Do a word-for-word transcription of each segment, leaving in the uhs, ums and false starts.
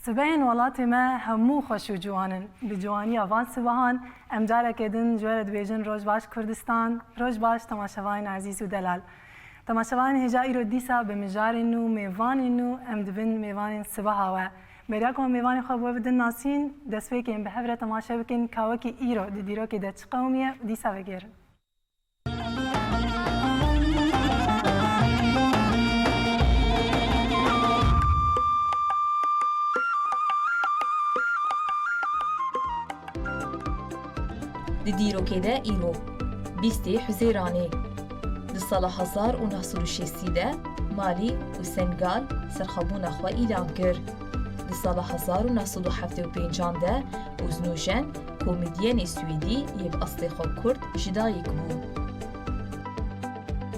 Sibehên welatê me hemû xweş û ciwan in. Bi ciwaniya van sibehan em careke din ji we re dibêjin roj baş Kurdistan, roj baş temaşevanên ezîz û delal. Temaşevanên hêja îro dîsa bi mijarên nû, mêvanên nû em dibin mêvanên sibeha we. Beriya ku em mêvanên xwe bi we bidin nasîn, destpêkê em bi hev re temaşe bikin ka wekî îro di dîrokê de çi qewimiye û dîsa vegêrin. Di dîrokê de îro, bîstê Huzêranê, di sala hezar û neh sed û şêstî de Malî û Senegal serxwebûna xwe îlan kir. Di sala hezar û neh sed û heftê û pêncan de Uznûjen, komedyenê Swêdî yê bi eslê xwe Kurd ji dayik bû.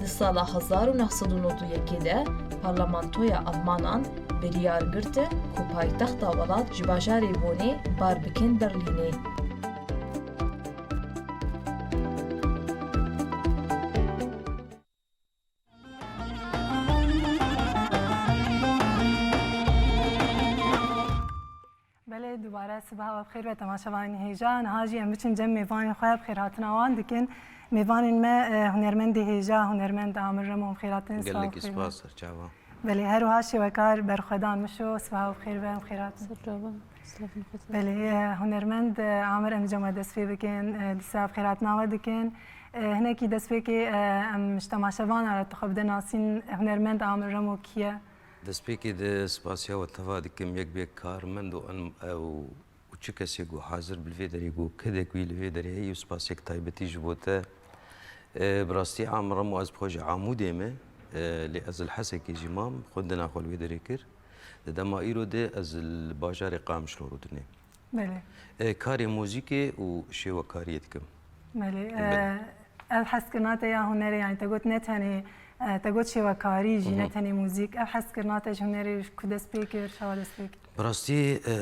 Di sala hezar û neh sed û nod û yekê de parlamentoya Almanan biryar girtin ku paytexta welat ji bajarê Bonê bar bikin Berlînê. Belê, dubare sibeha we bi xêr be temaşevanên hêja. Niha jî em biçin cem mêvanên xwe, bi xêrhatina wan dikin. Mêvanên me, e, hunermendê hêja, hunermend Amir Remo, em xêr hatin, sibeha we bi xêr be. Gelekî spas, çawa. Belê, her wiha şêwekar Berxwedan Mişo, sibeha we bi xêr be, em xêr hatin. Ser çawa, silavên xwe. Belê, e, hunermend, e, Amir, em cem we dest pê bikin, e, dîsa bi xêrhatina we dikin. E, hinekî destpêkê, e, em ji temaşevana re tu xwe bide nasîn, hunermend Amir Remo kî ye? Destpêkê de spasiya we teva dikim, yek bi yek karmend û en-, ew û çi kesê ku hazir bi li vê derê ku kedek wî li vê derê heye û spasek taybetî ji bo te. E, bi rastî Amir Remo ez bi xwe ji Amûdê me, e, lê ez li Hesekê jî mam, xwendina xwe li wê derê kir. Di dema îro de ez li bajarê Qamişlo rûdinê. Belê. E, karê muzîkê û şêwekariyê dikim. Belê. Belê. E, ev hezkirina te ya hunerê, yanî te got ne tenê, e, te got şêwekarî jî, ne Mhm. tenê muzîk. Ev hezkirina te ji hunerê ku dest pê kir, çawa dest pê kir? Bi rastî, e,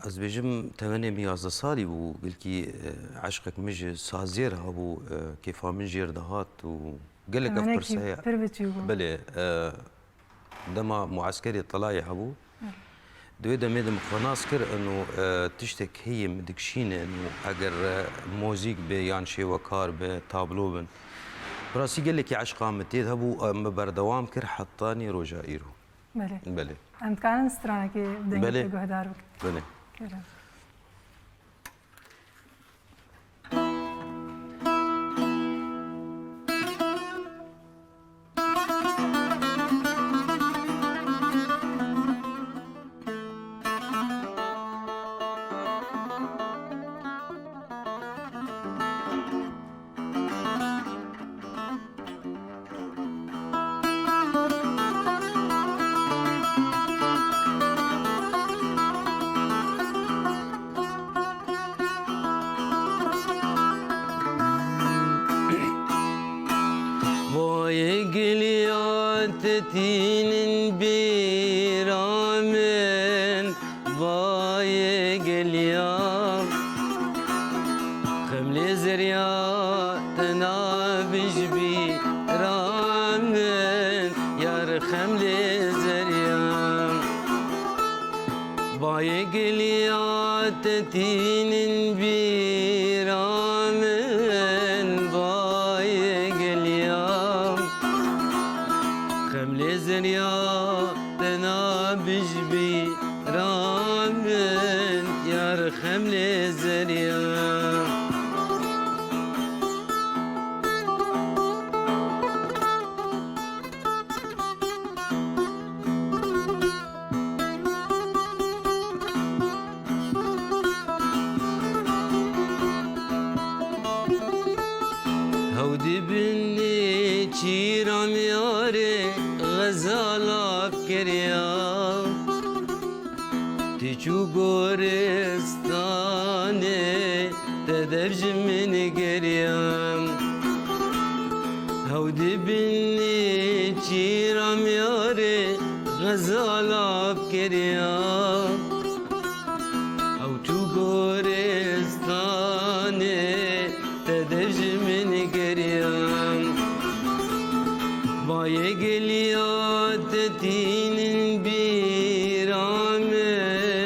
ez dibêjim temenê min yazdeh salî bû, belkî, e, eşqek min ji saziyê re hebû, e, kêfa min jê re dihat û gelek ev Temenekî pirse ye. Pir biçûk bû. Belê, e, Dema mueskerê Tilayê hebû, Hı. di wê demê de min xwe nas kir, ino, e, tiştek heye min dikişîne, ino eger, e, mozîk be yan şêwekar be, tablo bin. Bi rastî gelekî eşqa min tê de hebû, e, min berdewam kir hetanî roja îro. Belê. Belê. Em dikarin stranekê dengê Belê. te guhdar bikin. Belê. Kerem. Vay giliya te tînin bîra min, vay giliya. Xemlê zeriya te nabij bîra min, yar xemlê zeriya. Bayê giliya te tînin bîra min, bayê giliya. Xemlê zeriya te nabij bîra min, yar xemlê zeriya. Hew di binê çîra miyarê xezala kiriya. Ti çû goristanê, te dev ji min geriya. Hew di binê çîra miyarê xezala kiriya. Ew çû goristanê, te dev ji min geriya. Bayê giliya te tînin bîra min.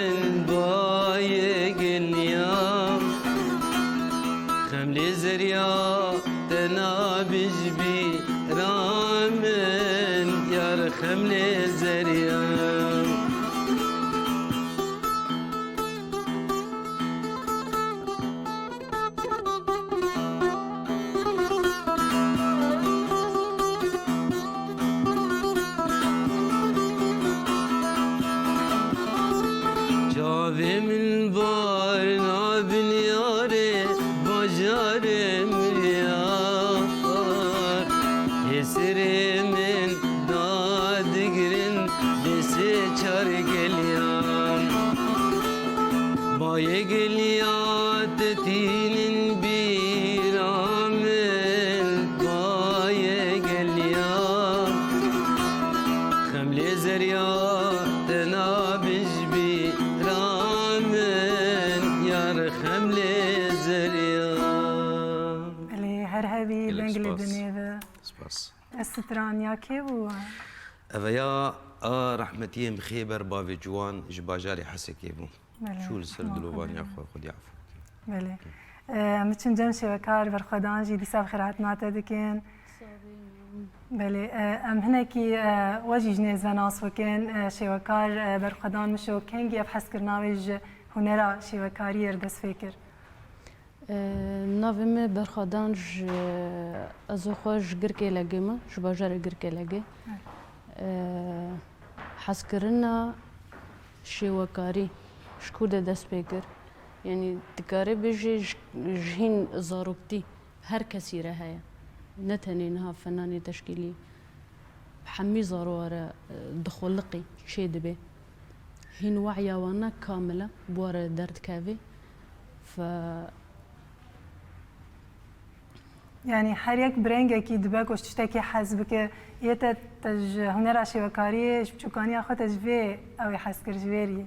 Vê min bar nabin yarê bajarê min yar. Hêsirê min dadigirin dê sê çar geliyan. Bayê geliya te tînin bîra min, bayê geliya. Xemlê zeriya te nabin ji bîra min, yar xemlê zeriya. Belê, her hebî, Gelek deng li spas. Dinê ve. Spas. Ez straniya kê bû? Eve ya a rehmetiyê min xêber bavê ciwan ji bajarê Hesekê bû. Belê, Çû li ser dilovaniya xwe, Xwedê efû bike. Belê. Em biçin cem şêwekar Berxwedan jî dîsa bi xêr hatina te dikin. Belê, e, em hinekî, e, we jî ji nêz ve nas bikin. E, şêwekar, e, Berxwedan Mişo, kengî ev hezkirina wê ji hunera şêwekariyê re dest pê kir? E, navê min Berxwedan, ji, ez û xwe ji Girkêlegê me, ji bajarê Girkêlegê. E, hezkirina şêwekarî ji ku de dest pê kir? Yanî dikarê bêjê ji, ji hîn zaroktî her kesî re heye. Ne tenê niha fenanê teşkîlî. Hemî zarowa re, e, dixuliqî, çê dibe. Hîn wehya wan ne kamil e, bi we re derdikeve. Fe- Yanî her yek bi rengekî dibe ku ji tiştekî hez bike. Yê te, te ji hunera şêwekariyê, ji biçûkaniya xwe te ji vê ew ê hez kir, ji vê rî.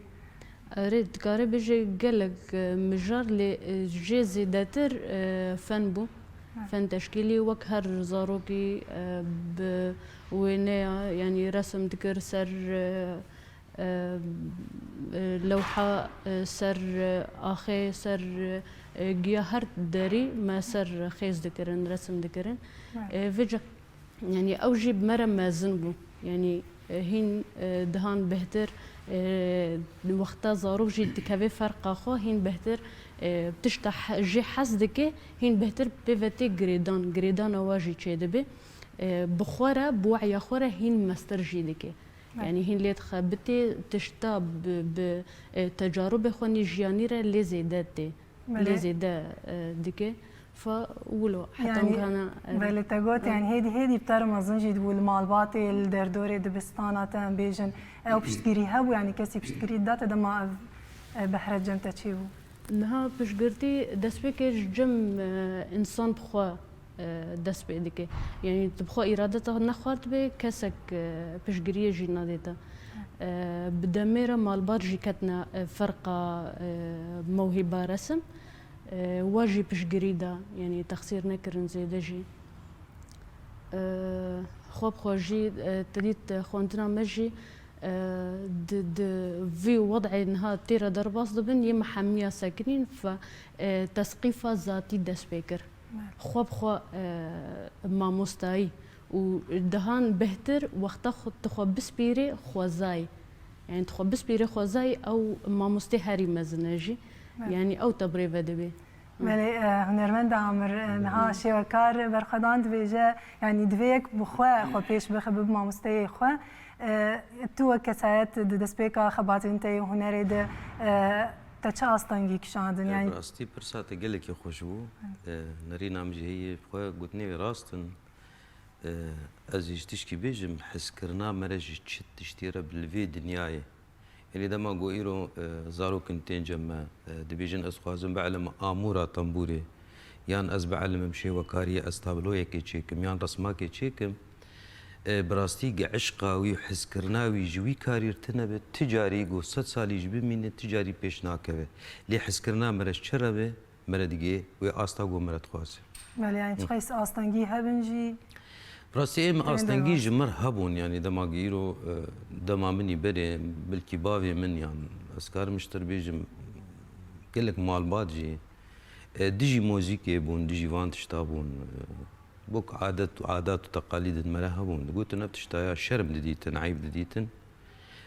Erê, dikare bêje gelek, e, mijar, lê, e, jê zêdetir, e, fen bû. Ha. Fen teşkîlî wek her zarokî, e, bi wêneya, yanî resim dikir ser, e, e, e, lewha, e, ser, e, axê, ser, e, giya her derî me ser xêz dikirin, resim dikirin. Ha. E, vêca Yanî ew jî bi me re mezin bû. Yanî, e, hîn, e, dihan bêhtir, e, wexta zarok jî dikeve ferqa xwe, hîn bêhtir, e, tişta he-, jê hez dike, hîn bêhtir pê ve tê girêdan, girêdana we jî çêdibe. E, bi xwe re, bi wehya xwe re hîn mestir jî dike. Evet. Yanî hîn lê dixebitê, tişta bi, bi, e, tecarûbê xwe nî jiyanî re lê zêde tê. Belê. Lê zêde, e, dike. Fa wilo, heta Yanî, gana, e, belê te got, e, yanî hêdî, hêdî bi te re mezin jî dibû li malbatê, li derdorê dibistana te, em bêjin. Ew piştgirî hebû, yanî kesî piştgirî da te dema ev, e, behre cem te çêbû? Niha piştgirtî destpêkê ji cem, e, însan bi xwe, e, dest pê dike. Yanî tu bi xwe îradeta nexwartibê, kesek, e, piştgiriyê jî nadê te. E, bi demê re malbat jî ketine, e, ferqa, e, mewhîba resim. E, we jî piştgirî da, yanî texsîr nekirin zêde jî. E, xwe bi xwe jî, e, te dît, e, xwendina me jî, e, di, di vî wed'ê niha tê re derbas dibin, yê me hemiya sekinîn fe, e, tesqîfa zatî dest pê kir. Belê. Xwe bi xwe, e, mamostayî û dihan bêhtir wexta xwe, tu xwe bispîrê xwezayî. Yanî tu xwe bispîrê xwezayî, ew mamostê herî mezin e jî. Belê. Yanî ew te bi rê ve dibê. Belê, e, hunermenda Amir, e, niha şêwekar Berxwedan dibêje, yanî divê yek bi xwe xwe pêş bixe, bibe mamosteyê xwe. E, tu wek kesayet di destpêka xebatên te yê hunerê de, e, te çi astengî kişandin? E, yanî bi rastî pirsa te gelekî xweş bû. E, nerîna min jî heye, xwe gotinê wê rast in. E, ez jî ji tişkî bêjim, hezkirina me re ji çi tiştê re bi li vê dinyayê. Yanî dema ku îro, e, zarokin tên cem me, e, dibêjin, ez xwazim bielime amûra tembûrê, yan ez bielimim şêwekariyê, ez tabloyekê çêkim, yan resmakê çêkim, e, bi rastî gi eşqa wî û hizkirina wî ji wî karî re tune be, ti carî ku sed salî jî bimîne, ti carî pêş nakeve. Lê hizkirina me re ji çi re be? Me re digê wê asta ku me re dixwaze. Belê, yanî çiqas astengî hebin jî. Rastî ê min astengî ji mir hebûn, yanî dema ku îro, e, dema min î berê, bilkî bavê min yan, ez karim ji te bêjim, gelek malbat jî, e, dijî muzîkê bûn, dijî van tişta bûn, e, wek adet û adat û teqalîdên me re hebûn. Digotin ev tişta ya şerm didîtin, eyb didîtin.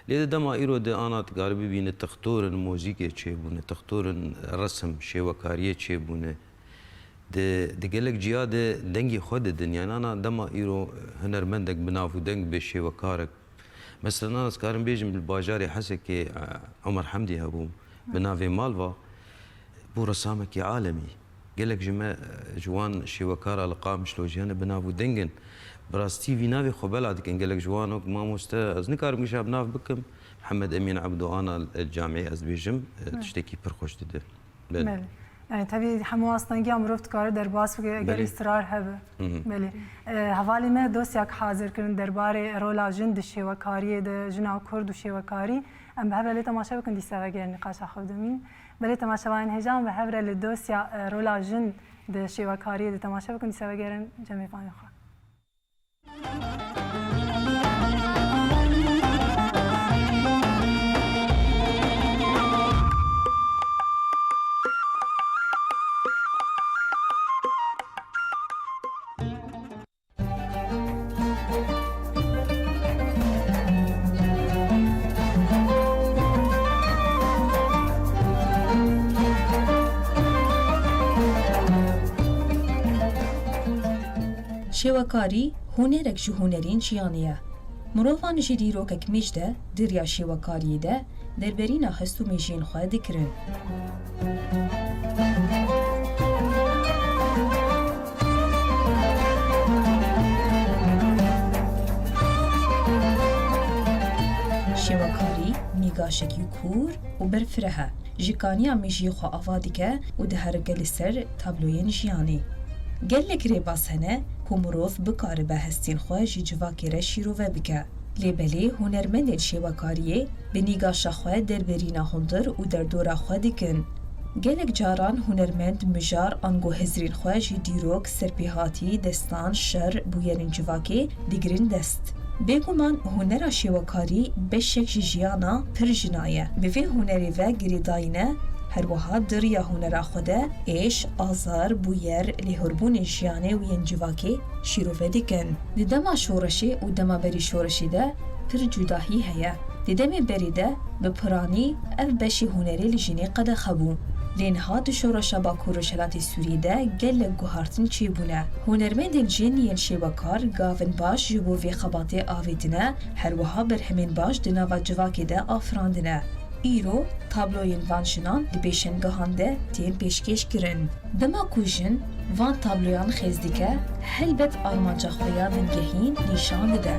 Lê di dema îro de ana tu karî bibîne textorên muzîkê çêbûne, textorên resim, şêwekariyê çêbûne. Di, di gelek ciya de dengê xwe didin. Yanî ana dema îro hunermendek bi nav û deng be, şêwekarek. Mesela ana ez karim bêjim li bajarê Hesekê, e, Omer Hemdî hebû. bi navê Malva, bû resamekî alemî. Gelek ji me, ji wan şêwekara li Qamişlo jî hene bi nav û deng in. Bi rastî vî navê xwe bela dikin. Gelek ji wan wek mamoste, ez nikarim wî jî bi nav bikim. Mihemed Emîn Ebdo Ana El Camî ez dibêjim, e, Evet. tiştekî pir xweş dide. Belê. Belê. Yani, tabii hemû astengiya mirov dikare derbas bike eger Belê. israr hebe. Hı hı. Belê. E, hevalê me dosyek hazir kirin derbarê rola jin di şêwekariyê de, jina Kurd û şêwekarî. Em bi hev re lê temaşe bikin, dîsa vegerin nîqaşa xwe bidimîn. Belê temaşevanên hêja, em bi hev re li dosya, e, rola jin di şêwekariyê de temaşe bikin, dîsa vegerin cem mêvanê xwe. Şêwekarî hunerek ji hunerên jiyanê ye. Mirovan ji dîrokek mêj de di riya şêwekariyê de derberîna hest û mêjiyên xwe dikirin. Şêwekarî nîgaşekî kûr û berfireh e. Ji kaniya mêjiyê xwe ava dike û diherike li ser tabloyên jiyanê. Gelek rêbaz hene ku mirov bikaribe hestên xwe ji civakê re şîrove bike. Lê belê hunermendên şêwekariyê bi nîgaşa xwe derberîna hundir û derdora xwe dikin. Gelek caran hunermend mijar ango hizrên xwe ji dîrok, serpêhatî, destan, şer, bûyerên civakê digirin dest. Bêguman hunera şêwekarî beşek ji jiyana pir jina ye. Bi vê hunerê ve girêdayî ne, her wiha di riya hunera xwe de êş, azar, bûyer, lêhorbûnên jiyanê û yên civakê şîrove dikin. Di dema şoreşê û dema berî şoreşê de pir cudahî heye. Di demê berê de bi piranî ev beşê hunerê li jinê qedexe bû. Lê niha di şoreşa Bakur Rojhilatê Sûriyê de gelek guhartin çêbûne. Hunermendên jin yên şêwekar gavên baş ji bo vê xebatê avêtine, her wiha berhemên baş di nava civakê de afirandine. Îro tabloyên van jinan di pêşengehan de tên pêşkêş kirin. Dema ku jin van tabloyan xêz dike, helbet armanca xwe ya bingehîn nîşan dide.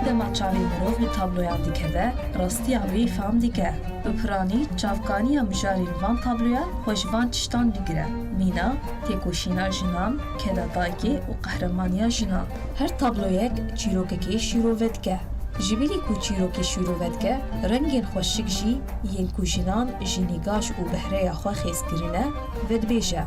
Dema çavê mirov li tabloyan dikeve, rastiya wê fam dike. Bi piranî çavkaniya mijarên van tabloyan xwe ji van tiştan digire. Mîna, têkoşîna jinan, keda dayikê û qehremaniya jinan. Her tabloyek çîrokekê şîrove dike. Ji bilî ku çîrokê şîrove dike, rengên xweşik jî yên ku jinan ji nîgaş û behreya xwe xêz kirine, vedibêje.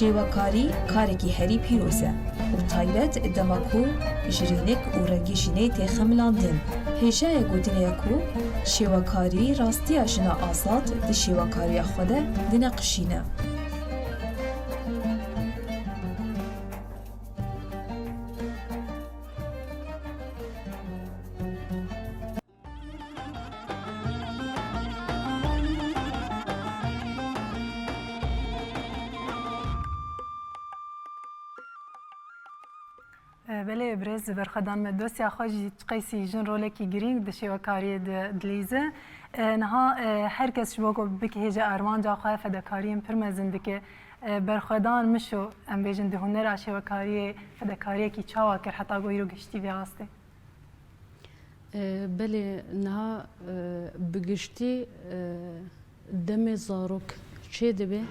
Şêwekarî karekî herî pîroz e û taybet dema ku ji rênik û rengê jinê tê xemilandin. Hêjayê gotinê ye ku şêwekarî rastiya jina azad di şêwekariya xwe de dineqişîne. E, belê, birêz Berxwedan me dosya xwe jî çiqeysî jin rolekî girîng di şêwekariyê de dilîze. E, niha, e, her kes ji bo ku bikihêje armanca xwe fedekariyên pir mezin dike. E, Berxwedan Mişo, em bêjin, di hunera şêwekariyê fedekariyekî çawa kir heta ku îro gihiştî vê astê? E, belê, niha, e, bi giştî, e, demê zarok çê dibe,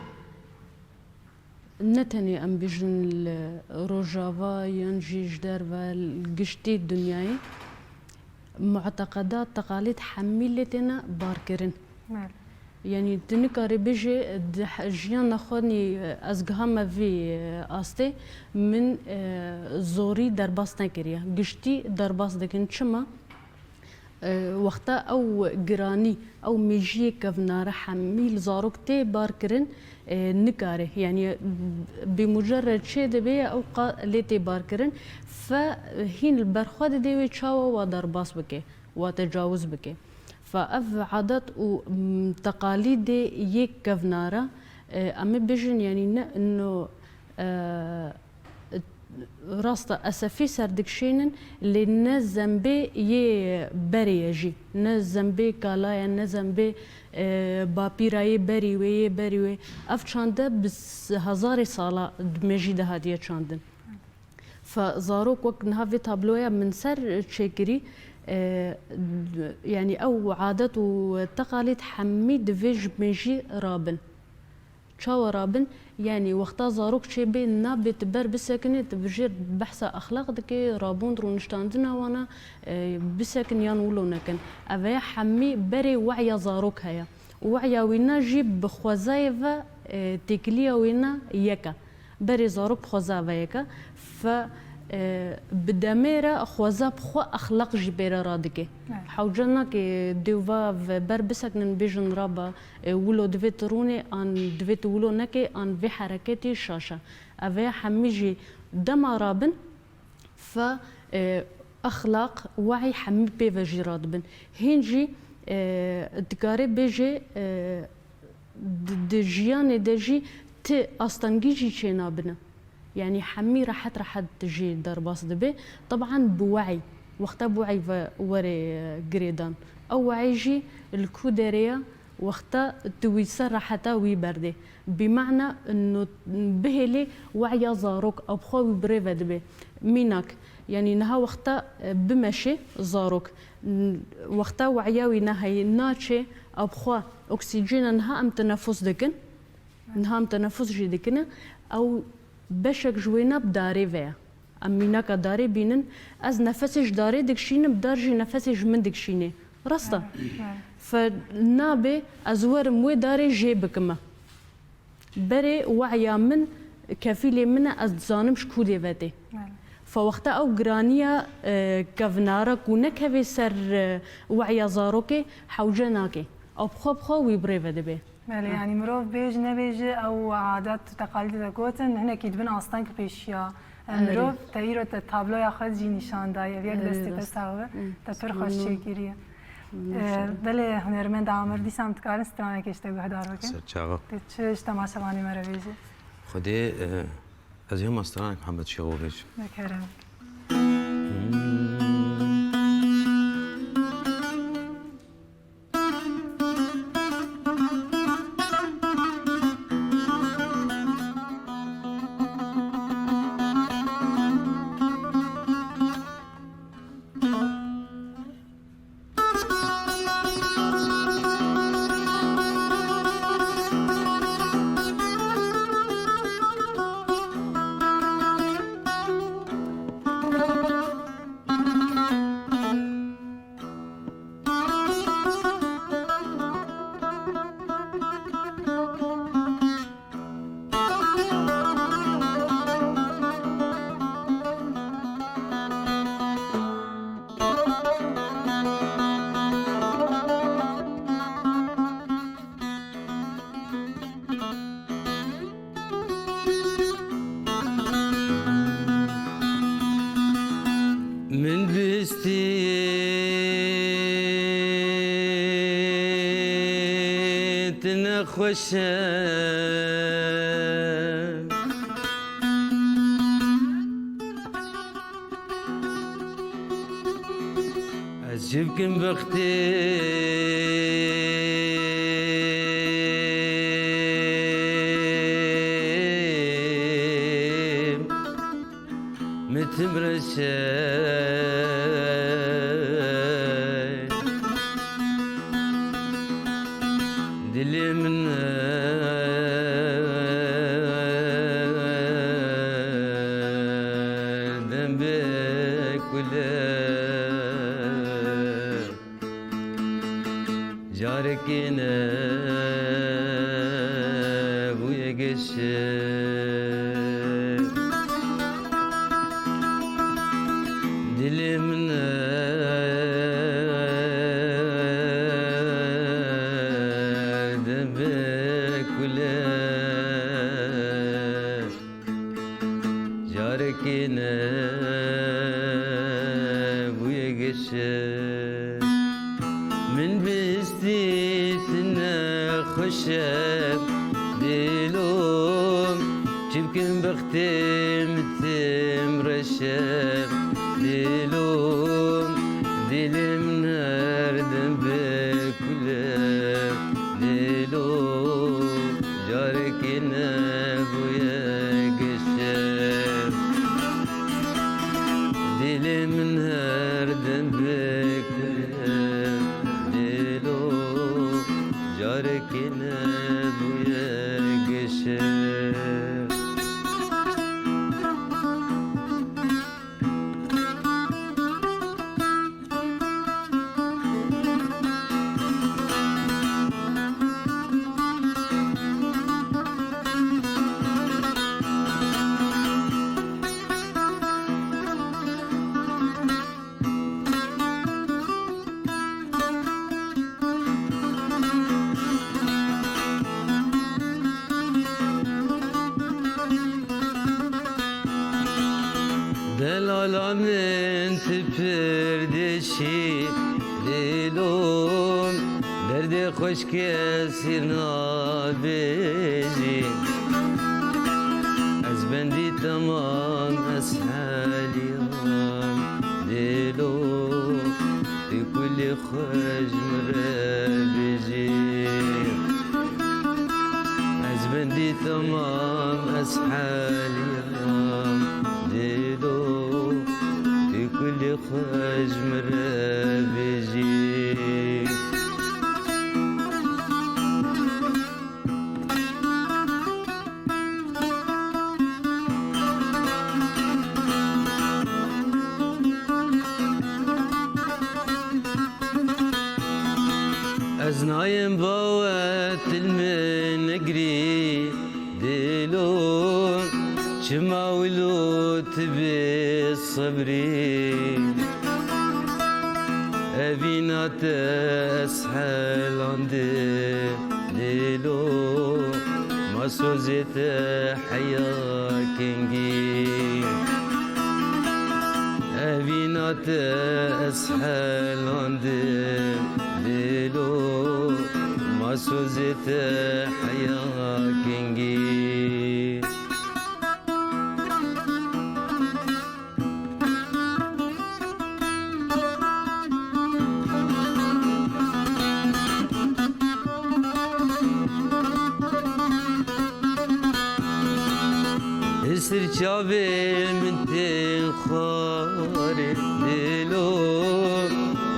Ne tenê em bêjin li Rojava yan jî ji derve li giştî dinyayê muteqedat, teqalîd hemî lê têne barkirin. Belê. Yanî tu nikarî bêjê di he-, jiyana xwe nî ez gihame vî, e, astê, min, e, zorî derbas nekiriye. Giştî derbas dikin. Çima? E, wexta ew giranî, ew mêjiyê kevnare hemî li zarok tê barkirin, e, nikare. Yanî bi mucerred çê dibe ew qa lê tê barkirin. Fe hîn li ber xwe dide wê çawa wa derbas bike, wa tecawuz bike. Fe ev adet û, m, teqalîdê yê kevnare, e, em ê bêjin, yanî ne ino, e, Rast e, esefî ser dikişînin, lê ne zembê yê berê ye jî, ne zembê kala ye, ne zembê, e, bapîra yê berî wê, yê berî wê. Ev çande bi s-, hezarê sala di mejî de hatiye çandin. Fe zarok wek niha vê tabloya min ser çêkirî, e, d-, yanî ew adet û teqalîd hemî divê ji mejî rabin. Çawa rabin? Yanî wexta zarok çêbê nabe tu ber bisekinê, tu bijêr behsa exlaq dike, rabûn rûniştandina wana, e, bisekin yan wilo nekin. Ev ya hemî berê we'ya zarok heye. We'ya wîna jî bi xwezayê ve, e, têkiliya wîna yek e. Berê zarok bi xweza ve yek e. Fe, e, bi demê re xweza bi xwe exlaq jî pê re radike. Evet. Hewce nake dê va ve ber bisekinin bêjin raba, e, wilo divê tu rûnê, an divê tu wilo nekê, an vê hereketê şaş e. Ev ê hemî jî dema rabin, fe, e, exlaq, we'î hemî pê ve jî radibin. Hîn jî, e, dikarê bêjê, e, di, di jiyanê de jî ti astengî jî çênabine. Yanî hemî rehet rehet jî derbas dibe. Teban bi we'î, wexta bi we'î ve were, e, girêdan. Ew we'î jî li ku derê ye, wexta tu wî ser reheta wî berdê. Bi mana ino bihêlê we'ya zarok, ew bi xwe wî bi rê ve dibe. Mînak, yanî niha wexta, e, bimeşê zarok, n-, wexta we'ya wî neheyê, naçê, ew bi xwe oksîjêna niha em tenefus dikin. Niha em tenefus jî dikine, ew beşek ji wêna bi darê ve ye. Em mînaka darê bînin, ez nefesê ji darê dikişînim, dar jî nefesê ji min dikişînê. Rast e? Evet, evet. Fe nabe ez werim wê darê jê bikime. Berê we'ya min kefîlê min e, ez dizanim ji ku dê ve tê. Evet. Fe wexta ew giraniya, e, kevnare ku nekeve ser, e, we'ya zarokê, hewce nake. Ew bi xwe bi xwe wî bi rê ve dibe. Belê, Ha. yanî mirov bêj nebêje, ew adet û teqalîdê de gotin, hinekî dibin asteng pêşiya. E, Evet. mirov te îro te tabloya xwe jî nîşan daye, ev yek Evet, destê te rast. sax be, Hı. te pir xweş Memnun. çêkiriye. Memnun E, şerim. belê, hunermenda Amir, dîsa em dikarin stranekê ji te guhdar bikin. Ser çava. Te çi ji temaşevanê me re bêjî? Xwedê, e, ez ê hema stranek Mihemed Şêxo bêjim. Bi kerem. Min bistî tu nexweş e. Ez çi bikim bextê min tim reşe. Dilê min e. Rekê nebûye geşe. Dilê min her dem be kule. Carekê nebûye geşe. Min bihîstî tu nexweş e, dêlo. Çi bikim bextê min tim reş e, dêlo. Dilê min her dem be kule, dêlo. Carekê nebûye geşe. Dilê min her dem bikire, dêlo. Carekê nebûye geşe. Delala min tu pir dişî, dêlo, derdê xweş kesî nabêjî. Ez bendî temam, ez heliyam, dêlo, tu kulî xwe ji min re bêjî. Ez bendî temam, ez heliyam, dêlo, tu kulî xwe ji min re bêjî. Ez nayêm bawe, til min negirî, dêlo, çima wilo tu bê sebrî? Evîna te ez helandim, dêlo, ma sozê te heya kengî. Evîna te ez helandim, dêlo, ma sozê te heya kengî. Li ser çavê min tên xwarê, dêlo,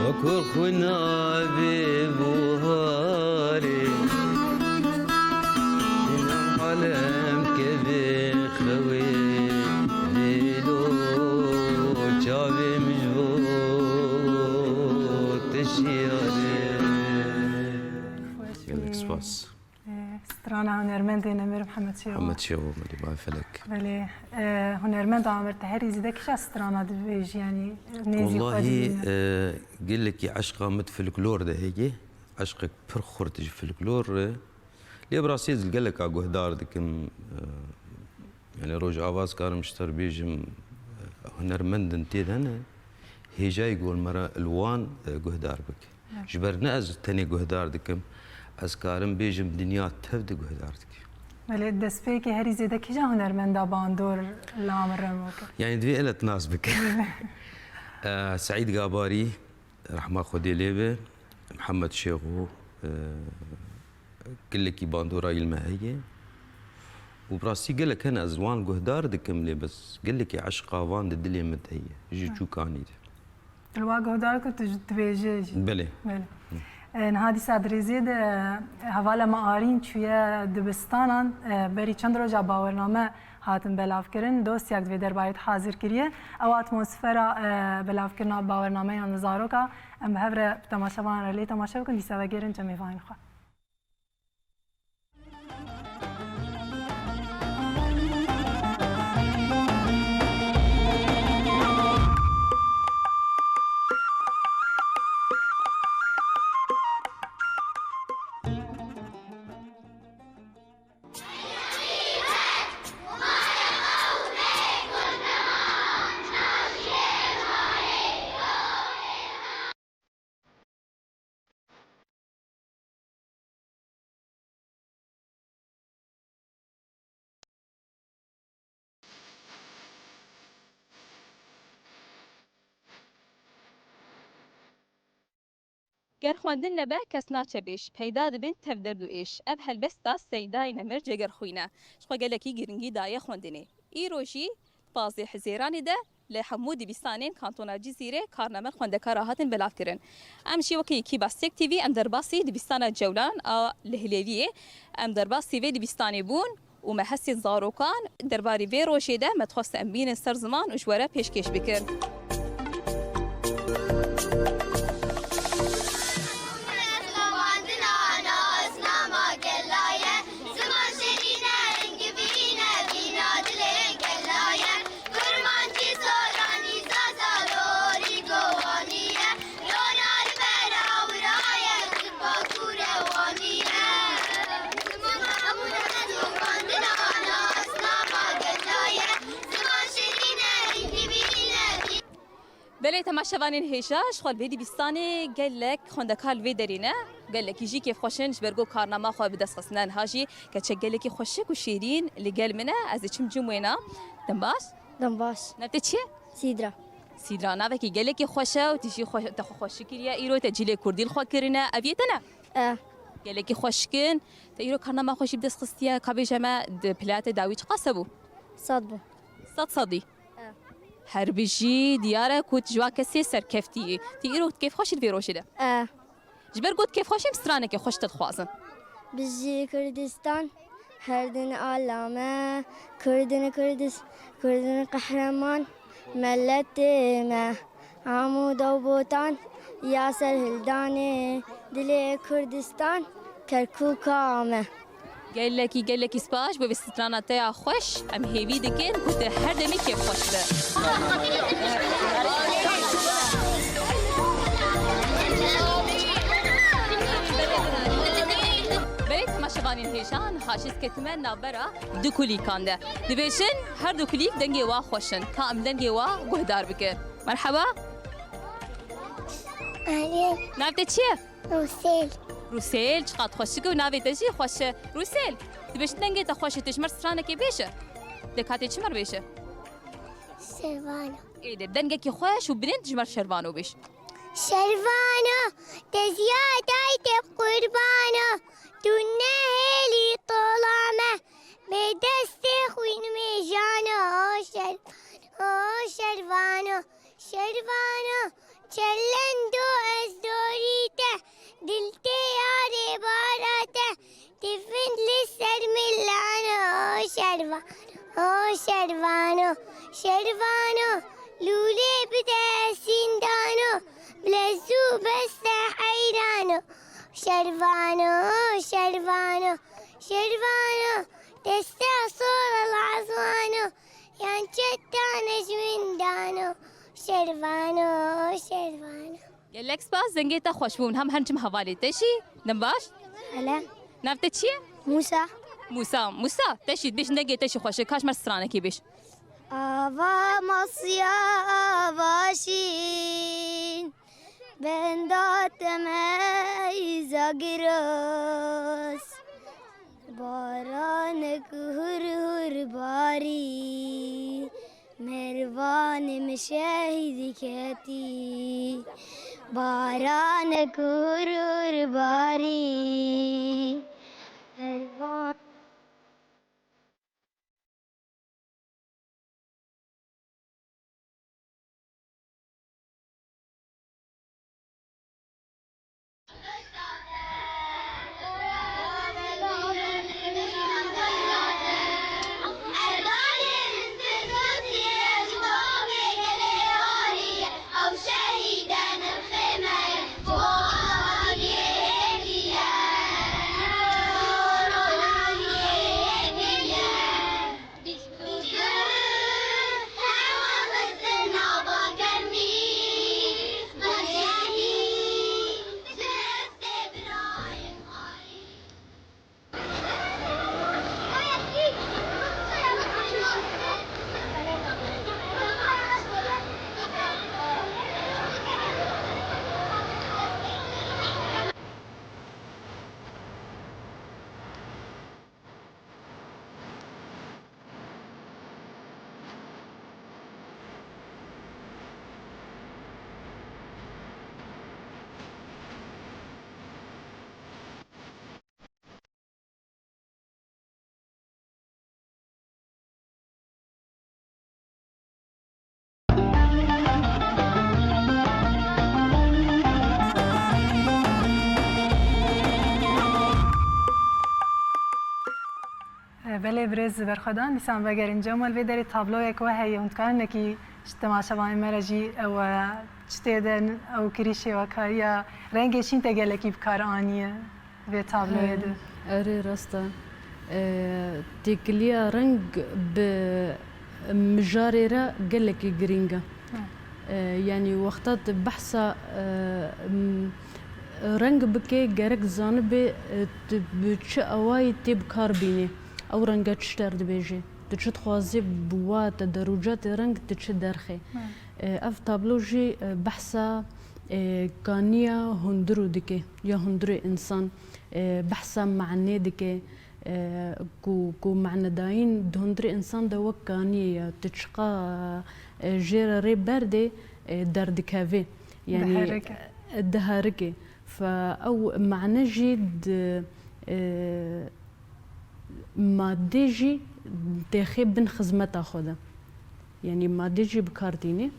wekor xwina bê buharê. Alem kevê xewê, dêlo, çavê min ji bo te şiyare. Gelek spas. Ee, strana hunermendê Nemir Mihemed Şêxo. Mihemed Şêxo, belê, bay felek. Belê, e, hunermenda Amir, te herî zêde kîja strana dibêjî, yanî nêzî xwe Wallahî, dibîne? E, gelekî eşqa min di folklor de heye. Eşqek pir xurt ji folklor re. Lê bi rastî ez li geleka guhdar dikim. E, yanî Rojava ez karim ji te re bêjim, e, hunermendin tê de ne. Hêjayî ku li me re li wan, e, guhdar bike. Evet. Ji ber ne ez tenê guhdar dikim, ez karim bêjim dinya tev de guhdar dike. Belê, destpêkê herî zêde kîja hunermenda bandor li Amir re me kir? Yanî divê ele tu nas bike. E, Seîd Gabarî, rehma Xwedê lê be, Mihemed Şêxo, e, gelekî bandora yî li me heye. Û bi rastî gelek hene ez wan guhdar dikim, lê bes gelekî eşqa van di dilê min de heye, ji çûkanî de. Tu li wa guhdar ku tu ji, dibêje jî. Belê. Belê. E, niha dîsa di rêzê de, e, hevala me Arîn çûye dibistanan, e, berî çend roja bawername hatin belavkirin, dosyak di vê derbarê de hazir kiriye. Ew atmosfera, e, belavkirina bawernameyan li zaroka, em bi hev re bi temaşevanan re lê temaşe bikin, dîsa vegêrin cem mêvanên xwe. Ger xwendin nebe, kes naçe bêj. Peyda dibin tev derd û êş. Ev helbesta Seydayê Nemir Cegerxwîn e. Ji xwe gelekî giringî daye xwendinê. Îro jî pazdeh Hizêranê de li hemû dibistanên Kantona Cizîrê karname xwendekara hatin belavkirin. Em jî weke yekî Bastek T V, em derbasî dibistana Cewlan a li Hilêviyê, em derbasî vê dibistanê bûn û me hestên zarokan derbarî vê rojê de me dixwest em bînin ser ziman û ji we re pêşkêş bikin. Belê temaşevanên hêja, ji xwe li vê dibistanê gelek xwendekar li vê derê ne. Gelekî jî kêfxweş in, ji ber ku karnama xwe bi dest xistine niha jî keçek gelekî xweşik û şêrîn li gel min e. Ez ê çim cim wêna. Dem baş? Dem baş. Nav te çi ye? Sîdra. Sîdra, navekî gelekî xweş e û tu jî xwe, te xwe xweşik kiriye. Îro te cîlê kurdî li xwe kirine. Ev yê te ne? E. Gelekî xweşik in. Te îro karnama xwe jî bi dest xistiye. Ka bêje me di pila te dawî çiqas hebû? Sed bû. Sed sedî? E. Her bijî, diyar e ku tu ji wan kesê serkeftî yî. Tu îro kêfxweş î di vê rojê de? E. Ji ber ku tu kêfxweş î, em stranekê xweş te dixwazin. Bijî Kurdistan, her din alame, Kurdin Kurdis-, Kurdin qehreman, meletê me, Amûd û Botan, ya serhildanê dilê Kurdistan, Kerkûka me. Gelekî, gelekî spas bo vê strana te ya xweş. Em hêvî dikin ku tu her demî kêfxweş be. Belê temaşevanên hêja, niha jî ez ketime navbera du kulîkan de. Dibêjin her du kulîk dengê wa xweş in. Ka em dengê wa guhdar bikin. Merheba. Alî. Nav te çi ye? Rûsêl. Rûsêl, çiqas xweşik û navê te jî xweş e. Rûsêl, dibêjin dengê te xweş e, tu ji me re stranekê bêje. Dê ka tê çi me re bêje? Şervano. Ê de dengekî xweş û bilind ji me re Şervano bêj. Şervano, te ziya dayî te qurbano, tu nehêlî tola me, bê destê xwîn mêjano, o Şervano, o Şervano. Şervano, çelendo ez dorî te, dil tê yarê bara te, tifin li ser milano, o Şervano, o Şervano, Şervano, lûlê bide sîndano, bilezû beste heyrano, Şervano, Şervano, Şervano, deste sor el azmano, yan çetane ji windano, Şervano, Şervano. Gelek spas, dengê te xweş bûn. Hem her çim hevalê te jî. Dem baş. Hele. Nav te çi ye? Musa. Musa, Musa, te jî bêjin dengê te jî xweş e. Ka ji me re stranekê bêj. Ava masiya, ava şîn, benda te meyza giros. Baranek hur hur barî, mervanê min şehîdî ketî. Baranek hur hur barî, mervan Belê birêz Berxwedan, dîsan vegerin cem we li vê derê tabloyek we heye, hûn dikarin hinekî ji temaşevanên me re jî ew, e, çi tê de ew kirî şêwekariya rengê şîn te gelekî bi kar aniye vê tabloyê de. Erê, rast e. E, têkiliya reng bi mijarê re gelekî girîng e. E, yanî wexta tu behsa, e, m, reng bike, gerek zanibê, e, tu bi çi awayî tê bi kar bînî. Ew renge çi ter dibêje? Tu çi dixwazî bi wa te derûca tê reng tu çi derxê? E, ev tablo jî, e, behsa, e, kaniya hundirû dike ya hundirê însan, e, behsa manê dike, e, ku, ku manedayîn di hundirê însan de wek kaniyê ye. Tu çiqa, e, jê re rê berdê, e, derdikevê. Yanî, diherike. E, diherike. Fe ew mane jî di, e, madê jî têxê bin xizmeta xwe de. Yanî madê jî bi kar tînê.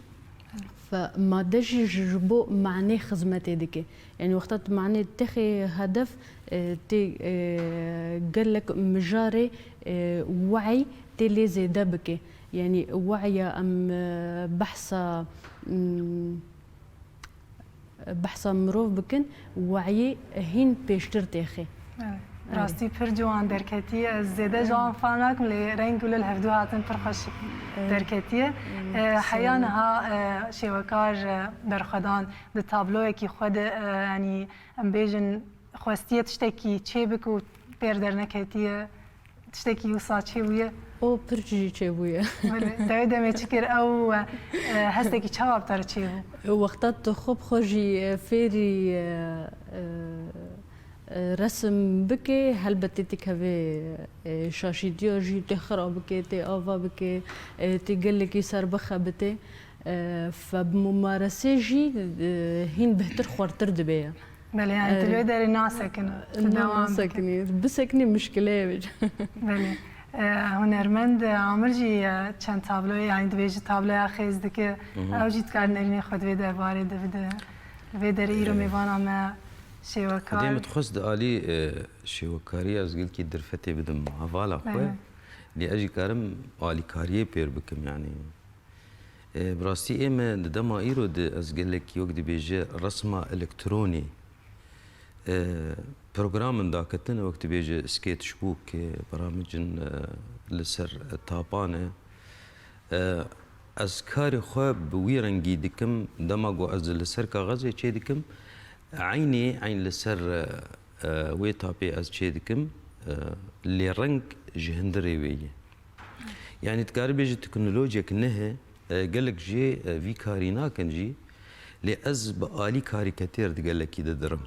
Fe made jî ji, ji bo manê xizmetê dike. Yanî wexta tu manê têxê hedef, e, tê, e, gelek mijarê, e, we'y tê lê zêde bike. Yanî we'ya em, e, behsa, m, behsa mirov bikin, we'yê hîn pêştir têxê. Evet. Evet. Rastî pir ciwan derketiye. Ez zêde ji wan fam nakim, lê reng û li hevdû hatin pir xweş derketiye. Evet. E, heya niha, e, şêwekar, e, Berxwedan di tabloyekî xwe de, e, yanî em bêjin xwestiye tiştekî çêbik û pêr derneketiye. Tiştekî wisa çêbûye? O pir jî çêbûye. Belê. Te wê demê çi kir? Ew, e, hestekî çawa bi te re çêbû? Wexta tu xwe bi xwe jî, e, fêrî, e, e, e, resim bike, helbetê tê kevê, e, şaşîtiya jî tê xira bike, tê ava bike, e, tê gelekî ser bixebite. E, fe bi mumaresê jî, e, hîn bihtir xwertir dibe ya. Belê, yanî tu, e, li wê derê nasekine, tu dewam dike. Nasekinî, bisekinî mişkile ye vêca. Belê. E, hunermend Amir jî, e, çend tabloyê, yanî dibêje tabloya xêz dike. Hı hı. Ew jî dikare nerînê xwe di vê derbarê de bide. Li vê derê îro, e, mêvana me şêwekar. Xwedê min dixwest di alî, e, şêwekariya ez gelkî derfetê bidim hevala xwe. Belê. Lê ez jî karim alîkariyê pêr bikim, yanî. E, bi rastî ê me di dema îro de ez gelek wek dibêje resma elektronî, e, program in daketin, wek dibêje sketchbook, e, paramicin, e, li ser, e, tapan e. E, ez karê xwe bi wî rengî dikim, dema ku ez li ser kaxezê çê dikim, eynê eyn li ser, e, e, wê tapê ez çê dikim, e, lê reng ji hundirê wê ye. Yanî dikarî bêjî teknolojiyek nehe, e, gelek jê, e, vî karî nakin jî, lê ez bi alî karîketêr di gelekî de dirim.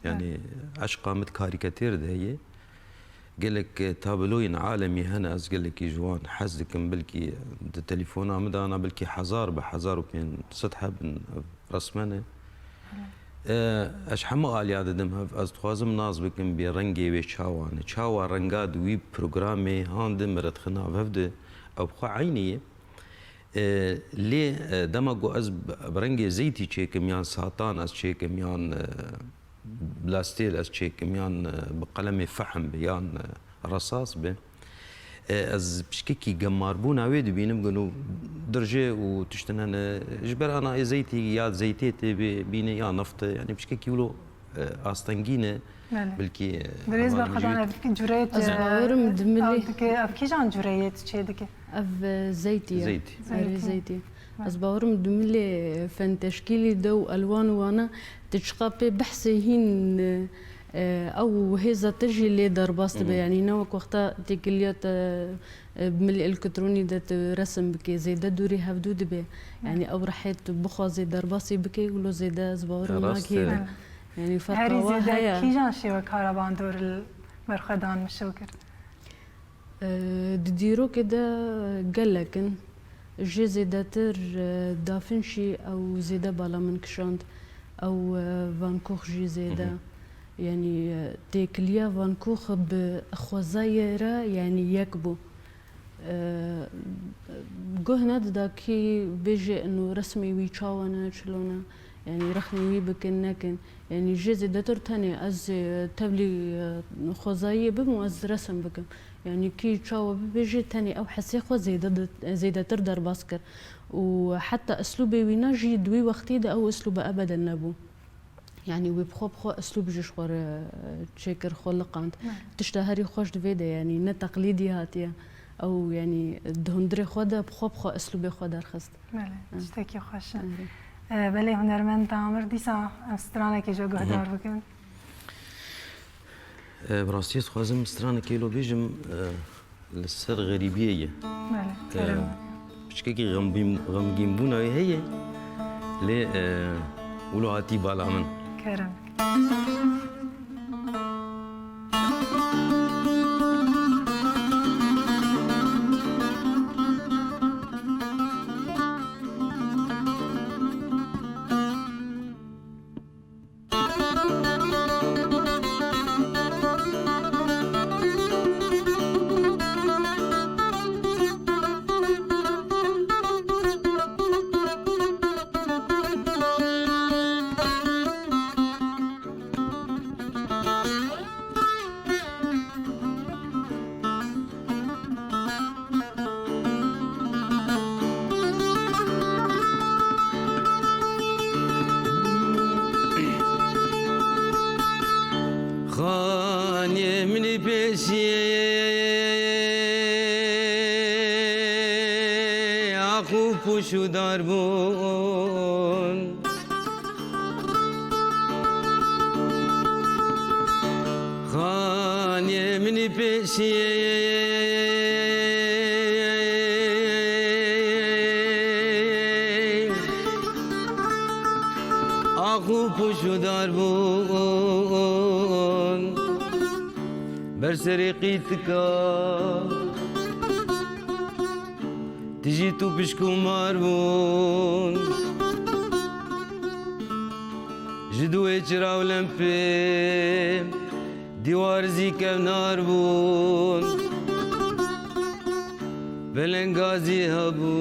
Yanî eşqa min di karîketêr de heye. Gelek, e, tabloyên alemî hene, ez gelekî ji wan hez dikim, belkî di telefona min de ana belkî hezar bi hezar û pênc sed hebin ev resmene. E, ez hemû aliya didim hev, ez dixwazim nas bikim bê rengê wê çawa ne. Çawa renga di wî programê han de miretxina vev de ew bi xwe eynî ye. E, lê, e, dema ku ez bi, bi rengê zeytî çêkim yan satan ez çêkim yan, e, blastêl ez çêkim yan, e, bi qelemê fehm bi yan, e, resas bi. E, ez pişkekî gemarbûna wê dibînim, gun û dirjê û tiştin hene. Ji ber ana ê zeytî ya zeytê tê bê bîne ya nefte, yanî pişkekî wilo, e, astengî ne. Belê. Belkî, e, Birêz Berxwedan, ev dike cureyê, ez bawerim di milê, ev dike, ev kîjan cureyê tu çê dike? Ev, e, zeytî ye. Zeytî. Erê, zeytî. Zeytî. Ez bawerim di milê fenteşkîlî de û elwan û wana tu çiqa pê behsê hîn, e, ew hêza te jî lê derbas dibe. Hı hı. Yanî ne wek wexta têkiliya te, e, bi milê elektronî de tu resim bikê, zêde dûrî hevdû dibe. Hı. Yanî ew rihê tu bixwazê derbasî bikê, wilo zêde ez bawerim nagihê de. Rast e. Yanî ferqa wa heye. Herî zêde kîjan şêwekara bandor li Berxwedan mişo kir? E, di dîrokê de gelek in. Jê zêdetir, e, Da Vinci ew zêde bala min kişand. Ew, e, Van Gogh jî zêde. Hı hı. Yanî, e, têkiliya Van Gogh bi xwezayê re, yanî yek bû. E, guh nedida kî bêje ino resmê wî çawa ne, çilo ne. Yanî rexnê wî bikin, nekin. Yanî jê zêdetir tenê ez, e, tevlî, e, xwezayiyê bibim û ez resim bikim. Yanî kî çawa bibêje, tenê ew hesê xwe zêde di-, zêdetir derbas kir. Û heta eslûbê wî ne jî di wî wextî de ew eslûbe ebeden nebû. Yanî wî bi xwe bi xwe eslûb ji xwe re çêkir, xwe liqand. Belê. Tişta herî xweş di vê de, yanî ne teqlîdî hatiye. Ew, yanî di hundirê xwe de bi xwe bi xwe eslûbê xwe derxist. Belê, Evet. tiştekî xweş e. Evet. E, belê hunermend Amir, dîsa em stranekê ji guhdar Hı hı. bikin. E, bi rastî ez dixwazim stranekê lo bêjim, e, li ser xerîbiyê ye. Belê, E, kerem. Piçkekî xemgîn-, xemgînbûna wê heye, lê, e, wilo hatî bala min. Kerem. Xanê min ê pêşiyê ax û pûş û dar bûn. Xanê min ê pêşiyê ax û pûş û dar bûn. Ber serê qîtika tijî tu pişk û mar bûn. Ji duê çira û lempê dîwar zî kevnar bûn. Belengazî hebû,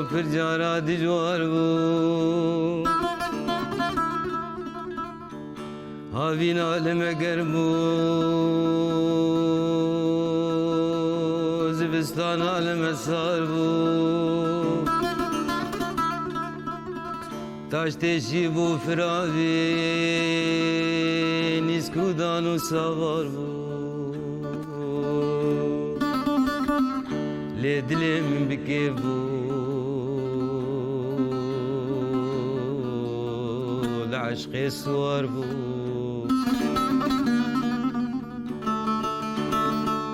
pir cara dijwar bû. Havîna li me germ bû, zivistana li me sar bû. Taştê şî bû firavî, nîskûdan û savar bû. Lê dilê min bi kêf bû, li eşqê siwar bû.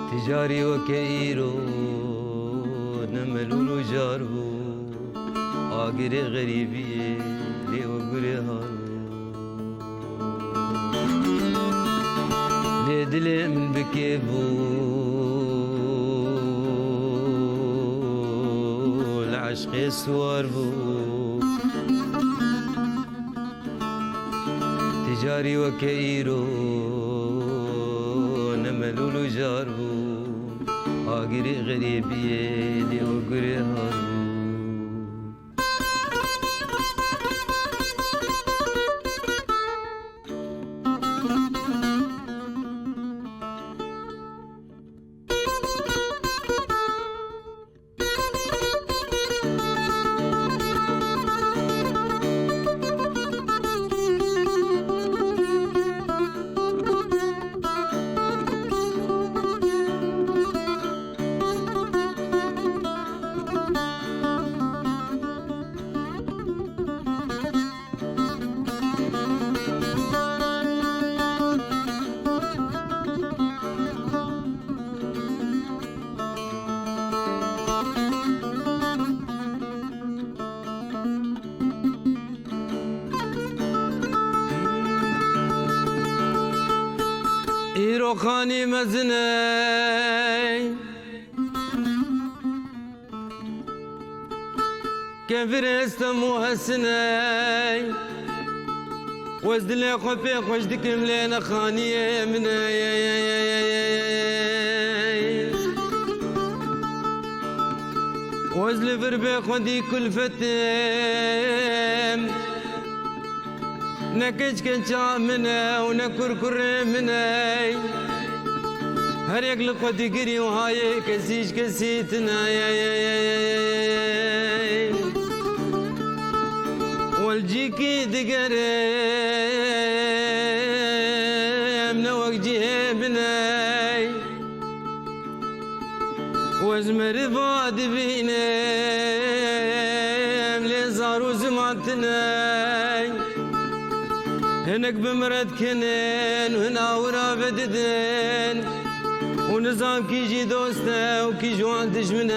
Ti carî weke îro ne melûl û jar bû. Agirê xerîbiyê lê we gurê har bû. Lê dilê min bi kêf bû, li eşqê siwar bû. Ti carî weke îro ne melûl û jar bû. Agirê xerîbiyê lê we gurê har bû. Îro xanî mezin ey. Kevirê stem û hesin ey. Wez dilê xwe pê xweş dikim lê ne xaniyê min ey. Wez li vir bê xwedî kulfetim. Ne keç keça min e û ne kurkurê min e. Her yek li xwe digirî û hayê kesî ji kesî tine. Wel cîkî digerim ne wek cihê min e. Wez meriva dibînim lê zar û ziman tine. Hinek bi min re dikinin û hin awira vedidin û nizam kî jî dost e û kî ji wan dijmin e.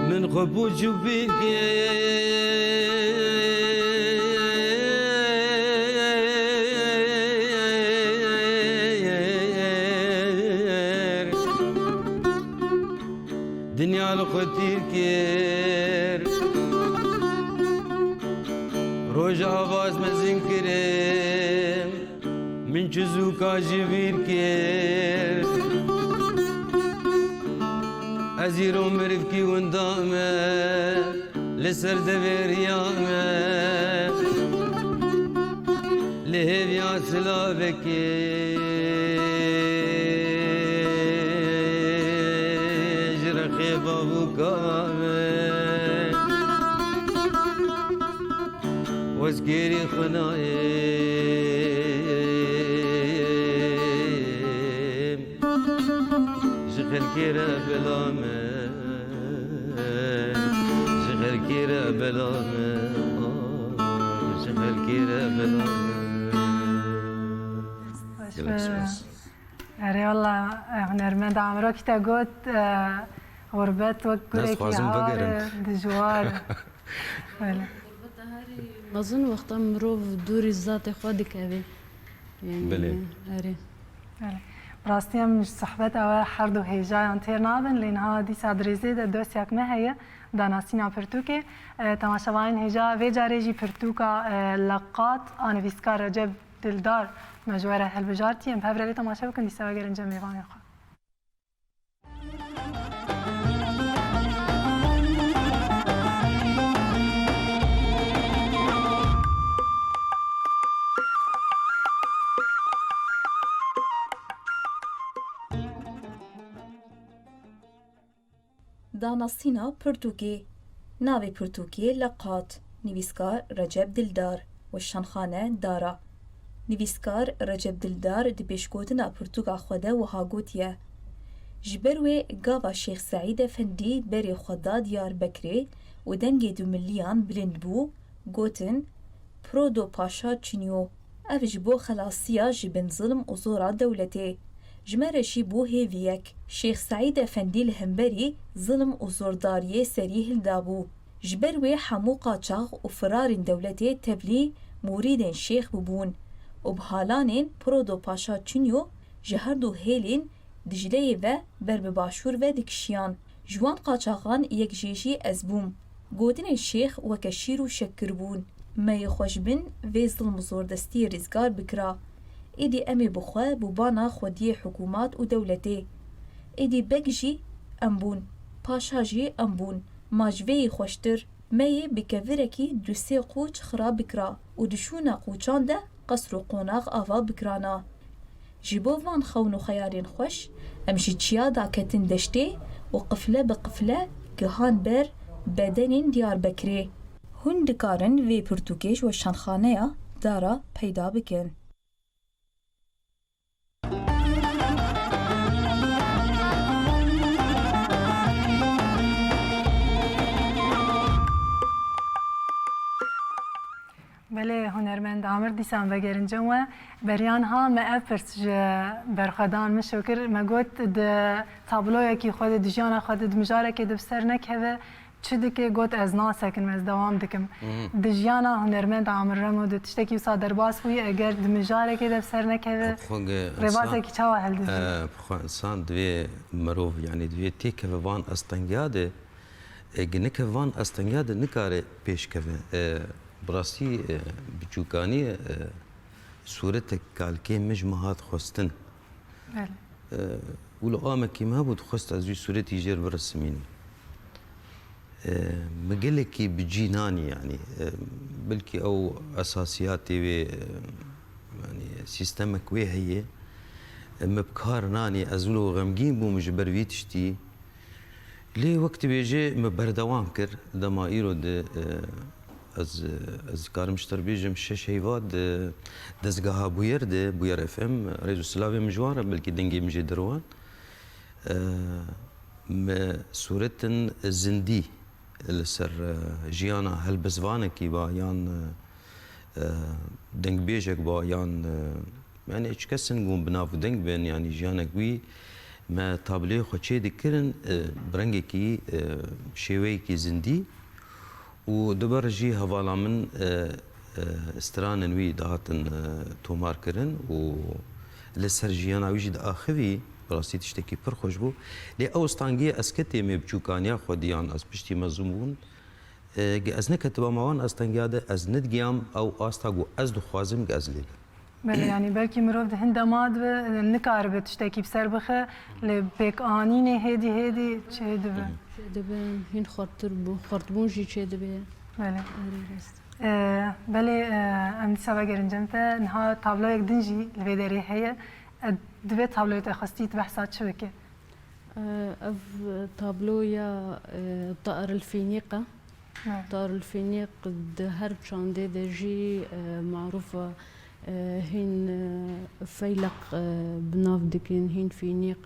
Min xwe pûç û pîr kir. Dinya li xwe tîr kir. Rojava ez mezin kirim. Min çi zûka ji bîr kir. Ez îro mirivkî winda me. Li ser devê riya me, li hêviya silavekê, ji rexê bavûka me, wezgêrî xwe nayêm. Ji xelkê re bila me, ji xelkê re bila me, ji xelkê re bila me. Baş Gelek be. Spas. Erê, walla, e, hunermend Amiro kî te got, e, xurbet wek Ez gurekî dixwazim har, bigerim. e, dijwar. Belê. Xurbeta herî mezin wexta mirov dûrî zatê xwe dikeve. Yani, Belê. Erê. Belê. Bi rastî em ji sohbeta we her du hêjayan têr nabin, lê niha dîsa di rêzê de dosyak me heye, danasîna pirtûkê. E, temaşevanên hêja vê carê jî pirtûka, e, Leqat a nivîskar Recep Dildar me ji we re hilbijartî. Em bi hev re lê temaşe bikin, dîsa vegerin cem mêvanên xwe. Danasîna pirtûkê. Navê pirtûkê Leqat, nivîskar Recep Dildar, weşanxane Dara. Nivîskar Recep Dildar di pêşgotina pirtûka xwe de wiha gotiye, Ji ber wê gava Şêx Seîd Efendî berê xwe da Diyarbekirê û dengê dumiliyan bilind bû, gotin, Prodo Paşa Çinyo, ev ji bo xelasiya ji bin zilm û zora dewletê. Ji me re jî bû hêviyek. Şêx Seîd Efendî li hemberî zilm û zordariyê serî hildabû. Ji ber wê hemû qaçax û firarên dewletê tevlî mûrîdên şêx bûbûn û bi halanên Prodo Paşa Çinyo ji her du hêlên Dicleyê ve ber bi başûr ve dikişiyan. Ji wan qaçaxan yek jê jî ez bûm. Gotinên şêx weke şîr û şekir bûn. Me yê xwe ji bin vê zilm û zordestiyê rizgar bikira. Êdî em ê bi xwe bû bana xwediyê hikûmat û dewletê. Êdî beg jî em bûn. Paşa jî em bûn. Ma ji vê yî xweştir. Me yê bi kevirekî du sê qûç xira bikira û di şûna qûçan de qesr û qonax ava bikirana. Ji bo van xewn û xeyalên xweş, em ji çiya daketin deştê û qifle bi qifle gihan ber bedenên Diyarbekirê. Hûn dikarin vê pirtûkê ji weşanxaneya Dara peyda bikin. Belê, hunermend Amir, dîsan vegerin cem we. Beriya niha me ev pirs ji berxwedan Mişo kir. Me got, di tabloyekî xwe de, di jiyana xwe de, di mijarekê de bi ser nekeve, Çi dike got, ez nasekinim, ez dewam dikim. Di jiyana hunermend Amir Remo de tiştekî wisa derbas bûye, eger di mijarekê de bi ser nekeve, Xwe ge-, rêbazekî çawa hildijî? E, bi xwe insan divê mirov, yanî divê têkeve van astengiya de, e, gi nekeve van astengiya de nikare pêş keve. E, bi rastî, e, biçûkanî, e, sûretek kalikê min ji min hat xwestin. Belê. E, wilo amekî min hebû, dixwest ez wî sûretî jêr birisimînim. E, min gelekî bi cî nanî, yanî, e, belkî ew esasiyatê wê, e, yanî sîstemek wê heye, e, min bi kar nanî, ez wilo xemgîn bûm ji ber vî tiştî. Lê wek dibêje min berdewam kir, dema îro de, e, ez, ez dikarim ji te re bêjim, şeş heyva di dezgeha Bûyer de, Bûyer F M, rêz û silavê min ji wan re, belkî dengê min jê derwan. E, me sûretin zindî li ser, e, jiyana helbestvanekî ba yan, e, e, dengbêjek ba yan, e, yanî hiç kesin ku bi nav û deng bin, yanî jiyanek wî me tabloyê xwe çê dikirin, e, bi rengekî, e, şêweyekî zindî. Û duber jî hevala min, e, e, stranên wî dihatin, e, tomar kirin û li ser jiyana wî jî diaxivî, bi rastî tiştekî pir xweş bû. Lê ew strangiye ez ketê me biçûkaniya xwedî yan ez piştî mezin bûn, e, ge ez neketiba ma wan astengiya de, ez nedigiyam ew asta ku ez dixwazim ge ez lê bim. Belê, yanî belkî mirov di hin dema dibe, nikaribe tiştekî bi ser bixe, lê pêkanînê hêdî hêdî çêdibe. Çêdibe, hîn xurttir bû, xurtbûn jî çêdibe. Belê. Erê, rast. E, belê, e, em dîsa vegerin cem te. Niha tabloyek din jî li vê derê heye. E, divê tabloyê te xwestî tu behsa çi bike? E, ev tablo ya, e, Tair el Fînîq e. Evet. Tair el Fînîq di her çandê de jî, e, marûf e. E, hîn, e, feyleq, e, bi nav dikin, hîn fînîq,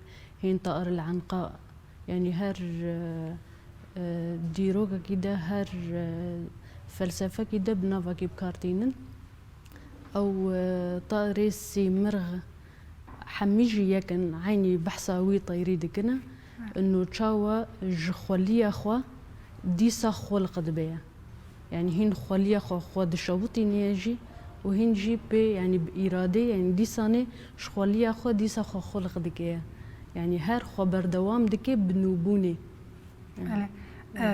hîn tair el enqa. Yanî her, e, e, dîrokekî de, her, e, felsefekî de bi navekî bi kar tînin. Ew, e, tairê sîmirx hemî jî yek in, eynî behsa wî teyrî dikine. Ino çawa ji xweliya xwe dîsa xulq dibe ye. Yanî hîn xweliya xwe, xwe dişewitîne ye jî û hîn jî pê, yanî bi îradê, yanî dîsanê ji xweliya xwe dîsa xwe xulq dike ye. Yanî her xwe berdewam dike bi nûbûnê. Belê.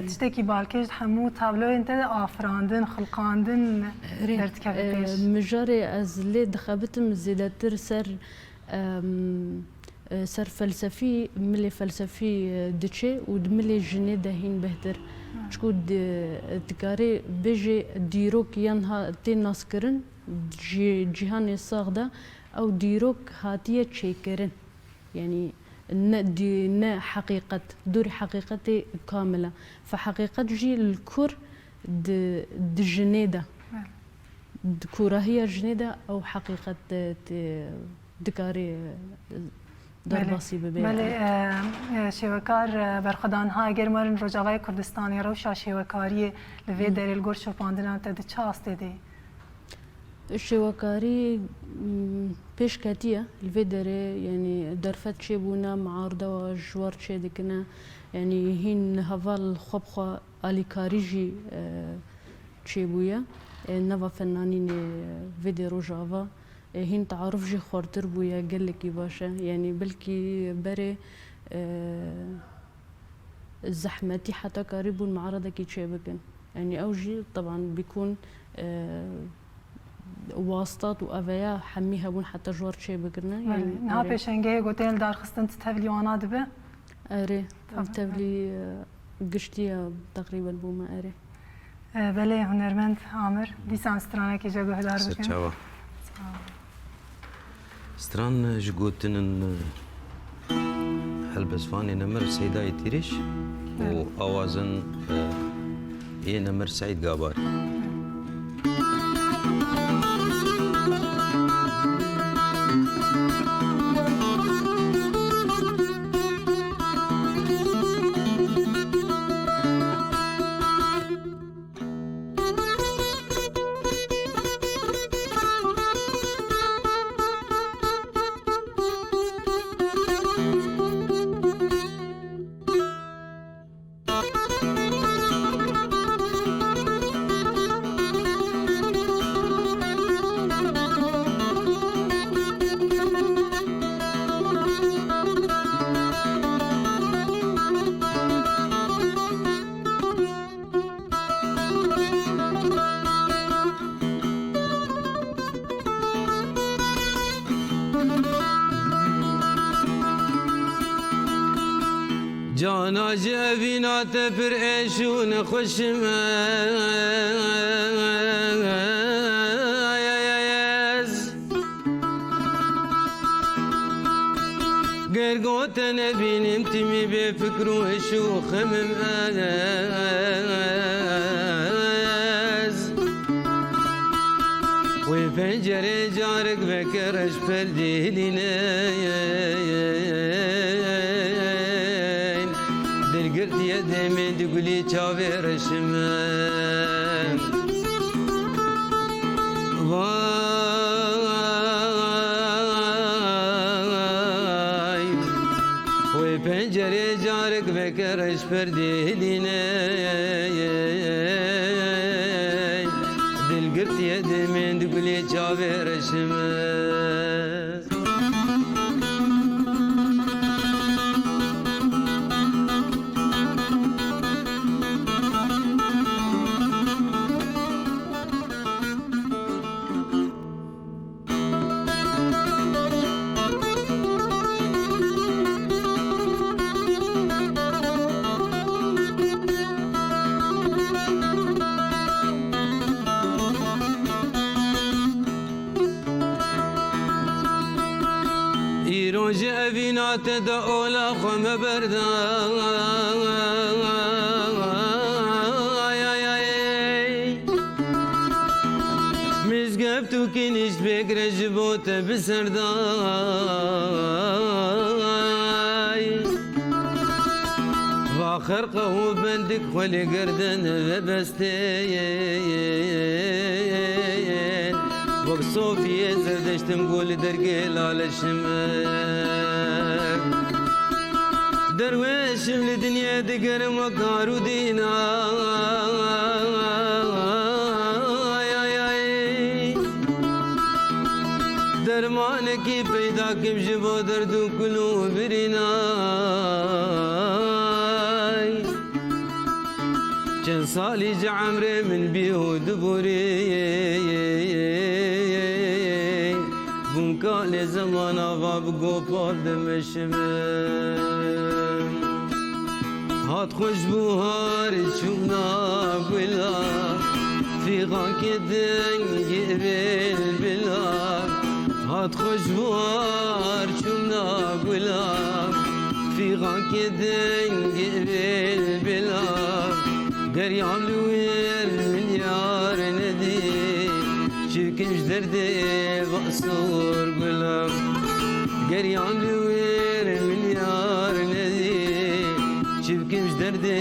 E, tiştekî balkêş di hemû tabloyên te de afirandin, xulqandin Erê, derdikeve e, pêş. Mijarê ez lê dixebitim zêdetir ser, em, e, ser felsefî, milê felsefî, e, diçe û di milê jinê de hîn bêhtir. Çiku di, dikarê bêjê dîrok yan ha tê naskirin, cî-, cîhanê sax de ew dîrok hatiye çêkirin. Yanî ne dî-, ne heqîqet, dûrî heqîqetê kamil e. Fe heqîqet jî li kur di, di jinê de. Evet. Di kûrahiya jinê de ew heqîqet, e, tê, dikarê, e, Belê. derbasî bibe. Belê, e, e, şêwekar, e, berxwedan ha eger marin Rojavayê Kurdistanê, rewşa şêwekariyê li vê Hı. derê li gor şopandina te di çi astê de ye? Şêwekarî, m, pêşketî ye li vê derê, yanî derfet çêbûne, miardewa ji war çêdikine, yanî hîn heval xwe bi xwe alîkarî jî, e, çêbûye. E, nava fennanînê vê dê Rojava, e, hîn taaruf jî xwertir bûye, gelekî baş e. Yanî belkî berê, e, zehmetî heta karîbûn miaredekî çêbikin. Yanî ew jî teban bîkûn, e, wastat û eveya hemî hebûn heta ji war çêbikirine. Belê. Yanî Niha erê. pêşengehê gotinên li dar xistin tu tevlî wana dibe? Erê. Tamam. Tevlî, e, giştî ya teqrîben bûme, erê. E, belê hunermend Amir, dîsan stranekê ji guhdar bikin. Serçava. Sağ ol. Stran ji gotinên, e, helbestvanê nemir Seydayê Tîrêş û Evet. awazên, e, ê nemir Seîd Gabarî. Cana ji evîna te pir êş û nexweşim ez. Ger got te nebînim, timî bê fikr û hiş û xemim ez. Wê pencerê carek veke reş perdê hilîne. Dilgirtiye demê di gulî çavê reşime. Vay. Wê pencerê carek veke reş perdê hilîne. Dilgirtiye demê di gulê çavê reşime. Îro ji evîna te de ola xwe me berda. Ay, ay, ay. Mizgeftûkî nişt bêgre ji bo te bi serday. Va xerqa û bendik xwe li gerden vebestê. Wek Sofiyê Zerdeştim ku li dergê laleşim. Derweşim li dinyê digerim wek Harûdîn. Ay, ay, ay. Dermanekî peyda kim ji bo derd û kul û birînay. Çend salî ji emrê min bî û diborî. Bûn kalê zemana va bi gopal dimeşim. Hat xweş buhar çûna gula, fîxankê dengê bilbila. Hat xweş buhar çûna gula, fîxankê dengê bilbila. Geriyam li wir min yar nedî, çi bikim ji derdê vasor gula. Geriyam li wir min yar nedî, çi bikim ji derdê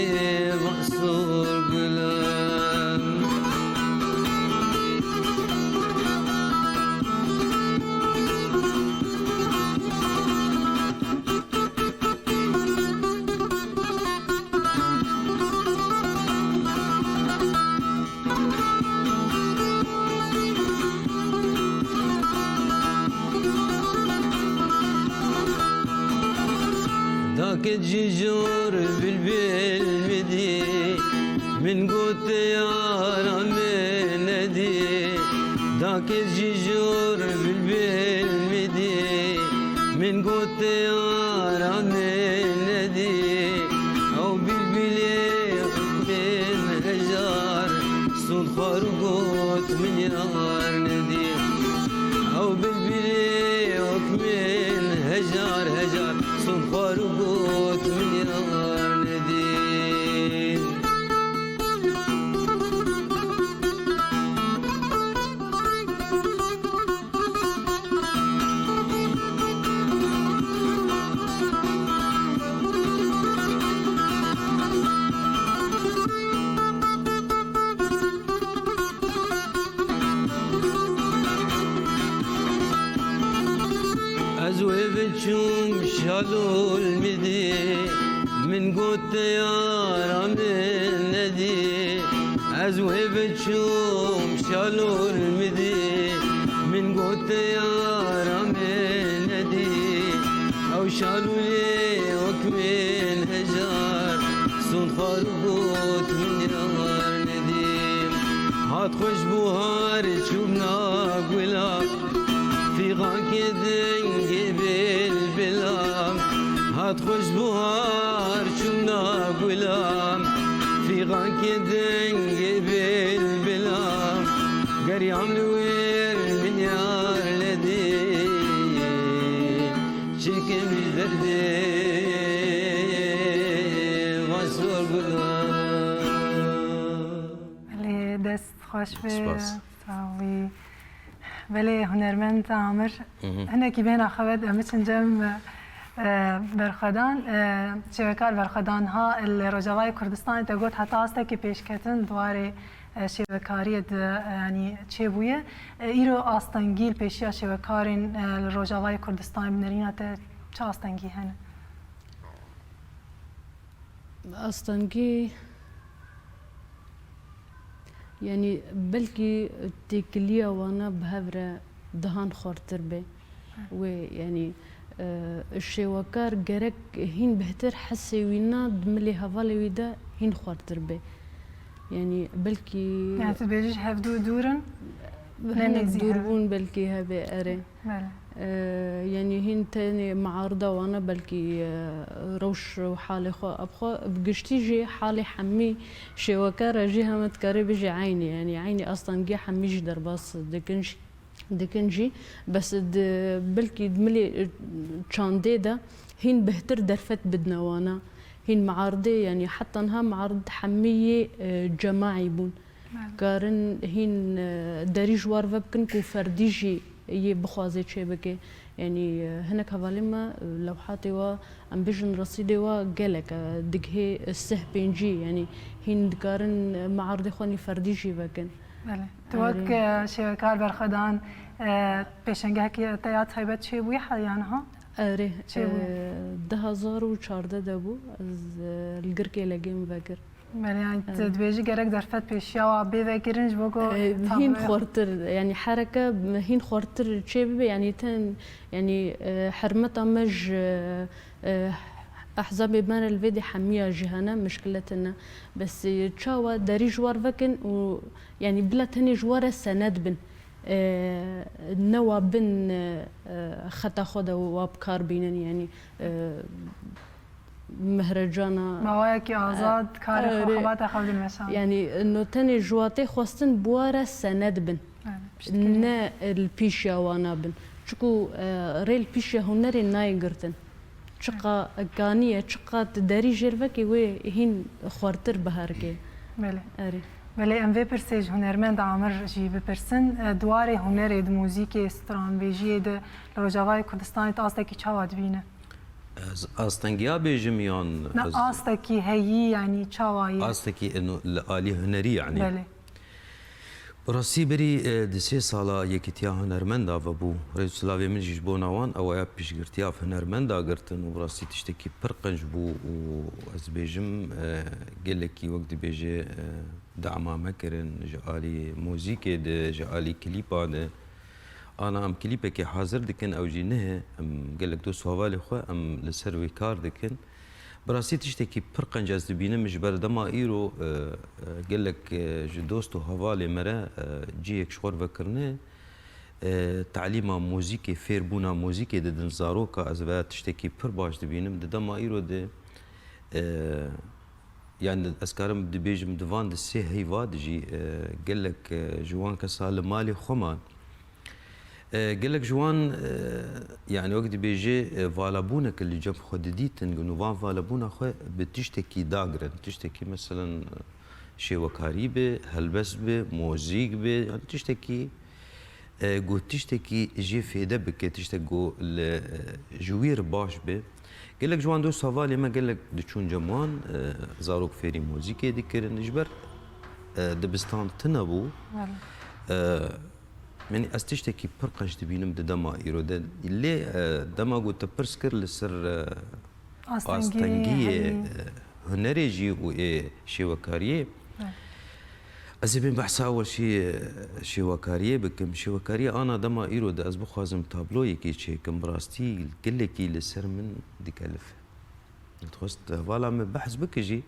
vasor gula. Dakê ji jor bilbil midî, min got te yara min nedî. Dakê ji jor bilbil midî, min got te yara min nedî. Ew bilbilê min hejar, sond xwar û got min yar nedî. Ew bilbilê wek min hejar hejar, sond xwar û got min yar nedî. Ez wê biçûm şalol midî, min got te yara min nedî. Ez wê biçûm şalol midî, min got te yara min nedî. Ew şalolê wek min hejar, sond xwar û got min yar nedî. Hat xweş buhar çûna gula, fîxankê dengê bilbila. Hat xweş buhar çûna Bila, fîxakê dengê bilbila, geriyam li wir milyar ledî, çikim ji derdê va Sorgula. Belê, dest xweş be. Spas. Sağ ol. Belê, hunermend Amir, Hı hı. hinekî bêhna xebet em biçin cem, e, berxwedan, e, şêwekar berxwedan ha li Rojavayê Kurdistanê te got heta astekî pêşketin di warê, e, şêwekariyê de, e, yanî çêbûye. E, îro astengî li pêşiya şêwekarên, e, li Rojavayê Kurdistanê bi nerîna te çi astengî hene? Astengî, yanî belkî têkiliya wana bi hev re dihan xwartir be. Wê, yanî, e, şêwekar gerek hîn bihtir hesê wîna di milê hevalê wî de hîn xwartir be. Yanî belkî Yani tu dibêjî ji hevdû dûr in? Ne hinek nêzî dûr hev. Bûn belkî hebe, erê. Belê. E, yanî hîn tenê miarida wana belkî, e, rewş û halê xwe, ev xwe bi giştî jî halê hemî şêwekara jî heme dikarê bijî eynî, yanî eynî astangiya hemî jî derbas dikin jî, dikin jî. Bes di, belkî di milê, e, çandê de hîn bihtir derfet bidine wana. Hîn miaridê, yanî heta niha miarid hemî yê, e, cemaî bûn. Belê. Karin hîn, e, derî ji war vebikin ku ferdî jî yê bixwaze çêbike. Yanî, e, hinek hevalên me, e, lewhatê wa, em bijin resîdê wa gelek e, digihê sih pêncî, yanî hîn dikarin, e, miaridê xwe nî ferdî jî vekin. Belê. Tu wek, Erê. e, şêwekar berxwedan, e, pêşengehekî te ya taybet çêbûye heta niha? Erê, Çêbûye. e, du hazar û çardeh de bû. Ez, e, li Girkê legê min vekir. Belê, yani tu Evet. dibêjî gerek derfet pêşiya wa bê vekirin ji bo ku E, hîn tabloya xwartir, yani hereke hîn xwartir çê bibe, yani ten, yani, e, hermeta me ji, e, ehzabê me re li vê dê hemiya jî hene, mişkile tune. Bes, e, çawa derî ji war vekin û, yani bila tenê ji war re sened bin. E, ne wa bin, e, e, xeta xwe de wa bi kar bînin, yani, e, mihrecana. Mawayekî azad, karê xwe, Erê. xebata xwe bidin meşan. Yani, no tenê ji watê xwestin bi wa re sened bin. Yani, piştgirî. Ne li pîşiya wana bin. Çiku, e, rê li pîşiya hunerê nayê girtin. Çiqa kaniye, çiqa tu derî jêr vekî wê hîn xwertir biherike. Belê. Erê. Belê, em vê pirsê ji hunermend Amir jî bipirsin. E, di warê hunerê, di muzîkê, stranbêjiyê de li Rojavayê Kurdistanê tu astekî çawa dibîne? Ez astengiya bêjim yan Na ez astekî heyî, yanî çawa ye? Astekî eno li alî hunerî, yanî. Belê. Bi rastî berî, e, di sê sala Yekîtiya Hunermenda vebû. Rêz û silavê min jî ji bona wan, ew ya piştgirtiya hunermenda girtin û bi rastî tiştekî pir qenc bû û ez dibêjim, e, gelekî wek dibêje, e, dama me kirin ji alî muzîkê de, ji alî klîpa de. Ana em klîpekê hazir dikin, ew jî nihe, em gelek dost û hevalê xwe em li ser wê kar dikin. Bi rastî tiştekî pir qenc ez dibînim ji ber dema îro, e, e, gelek, e, ji dost û hevalê me re, e, cihek ji xwe re vekirine, e, talîma muzîkê, fêrbûna muzîkê didin zaroka, ez vê tiştekî pir baş dibînim. Di dema îro de, e, yani ez karim dibêjim di van di sê heyva de jî, e, gelek, e, ji wan kesa li malê xwe man. E, gelek ji wan, e, yani wek dibêje, e, valabûnek li cem xwe didîtin, û van valabûna xwe bi tiştekî dagirin. Tiştekî, meselen, şêwekarî be, helbest be, muzîk be, yani tiştekî, e, ku tiştekî jê fêde bike, tiştek ku li, e, ji wî re baş be. Gelek ji wan dost hevalê me gelek diçûn cem wan, e, zarok fêrî muzîkê dikirin. Ji ber, e, dibistan tune bû. Belê. E, Yanî ez tiştekî pir qenc dibînim di dema îro de. Lê, e, dema ku te pirs kir li ser, e, Astengî, astengiyê, heyî. e, hunerê jî û ê şêwekariyê, Evet. ez ê bên behsa ewil şî-, şêwekariyê bikim. Şêwekariya ana dema îro de ez bixwazim tabloyekê çêkim, bi rastî gelekî li ser min dikelife. Dixwest hevala me behs bike jî.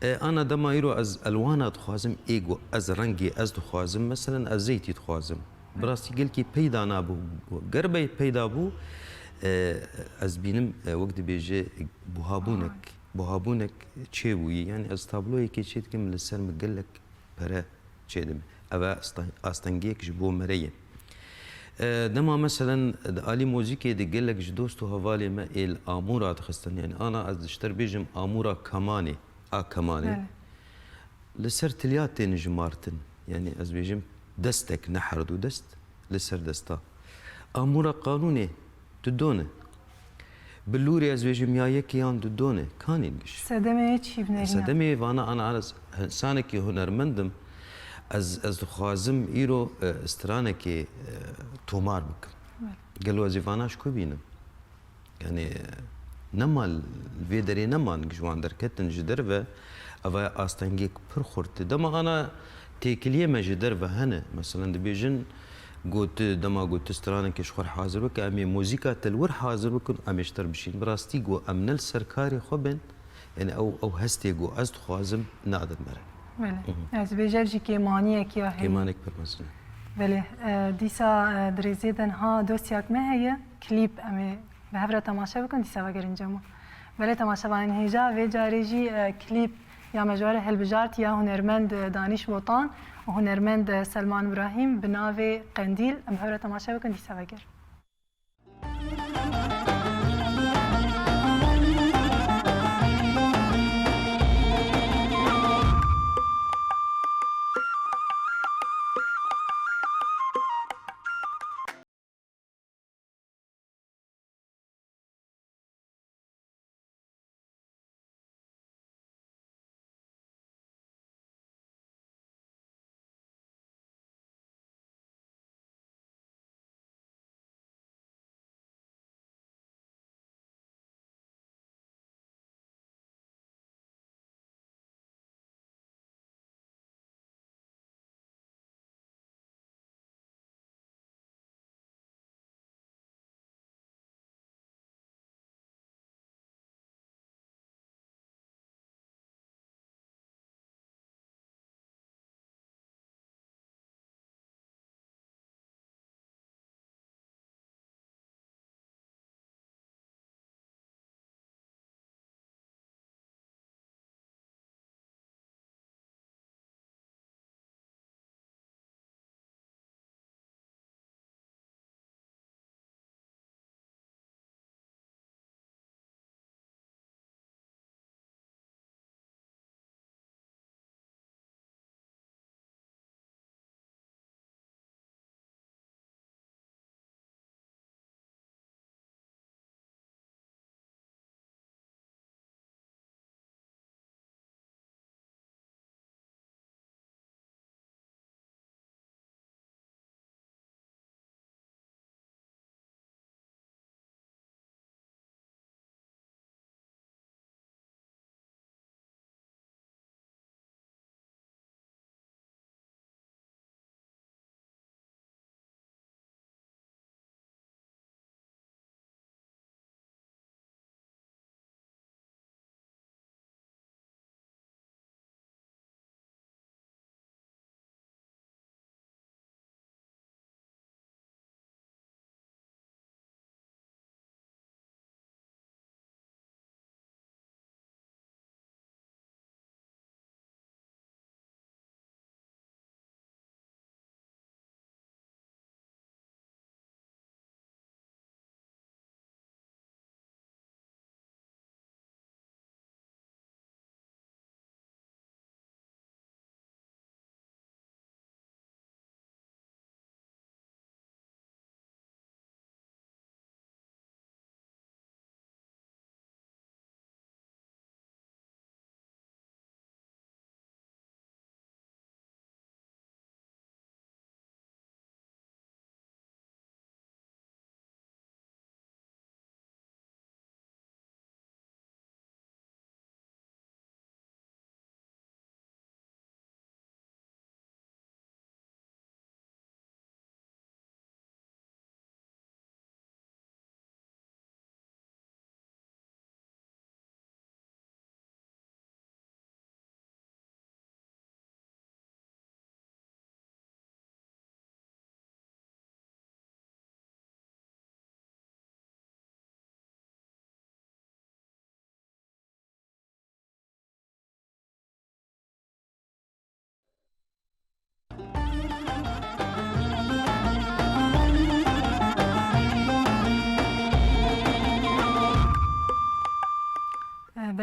E, ana dema îro ez elwana dixwazim, ê ku ez rengê ez dixwazim, meselen ez zeytî dixwazim. Bi rastî gelkî peyda nabû. Ger bey peyda bû, e, ez bînim, e, wek dibêje buhabûnek. buhabûnek çêbûyî. Yani ez tabloyekê çêdikim, li ser min gelek pere çêdibe. Ev e asta-, astengiyek ji bo me re ye. E, dema meselen di alî muzîkê de gelek ji dost û hevalê me ê li amûra dixistin. Yani ana ez ji te re bêjim amûra kemanê, a kemanê. Belê. Li ser tiliya tên jimartin. Yani ez bêjim destek, ne her du dest, li ser desta. Amûra qanûnê didone. Bi lûrê ez bêjim ya yekê yan didone. Kanîn giş. Sedemê çî binêrîne. Sedemê vana ana ez insanekî hunermend im. Ez, ez dixwazim îro, e, stranekê, e, tomar bikim. Belê. Gelo ez ê vana ji ku bînim? Yani nema li vê derê neman, ji wan derketin ji derve, eva astengek pir xurt e. Dema ana têkiliyê me ji derve hene. Meselen dibêjin, got, dema got tu stranekê ji xwe hazir bike, em ê muzîka te li wir hazir bikin, em ê ji te re bişîn. Bi rastî got, em ne li ser karê xwe bên, yani ew, ew hestê got, ez dixwazim, nadin me re. Belê. Mhm. Ez bêje jî kêmaniyek ya heye. Kêmanek pir mezin e. Belê. E, dîsa, e, di rêzê de niha dosyak me heye. Klîp em ê bi hev re temaşe bikin, dîsa vegerin cem. Belê temaşevanên hêja, vê carê jî, e, klîp ya me ji we re hilbijartiya hunermend, e, Danîş Botan û hunermend, e, Selman Îbrahîm bi navê Qendîl. Em hev re temaşe bikin, dîsa vegerin.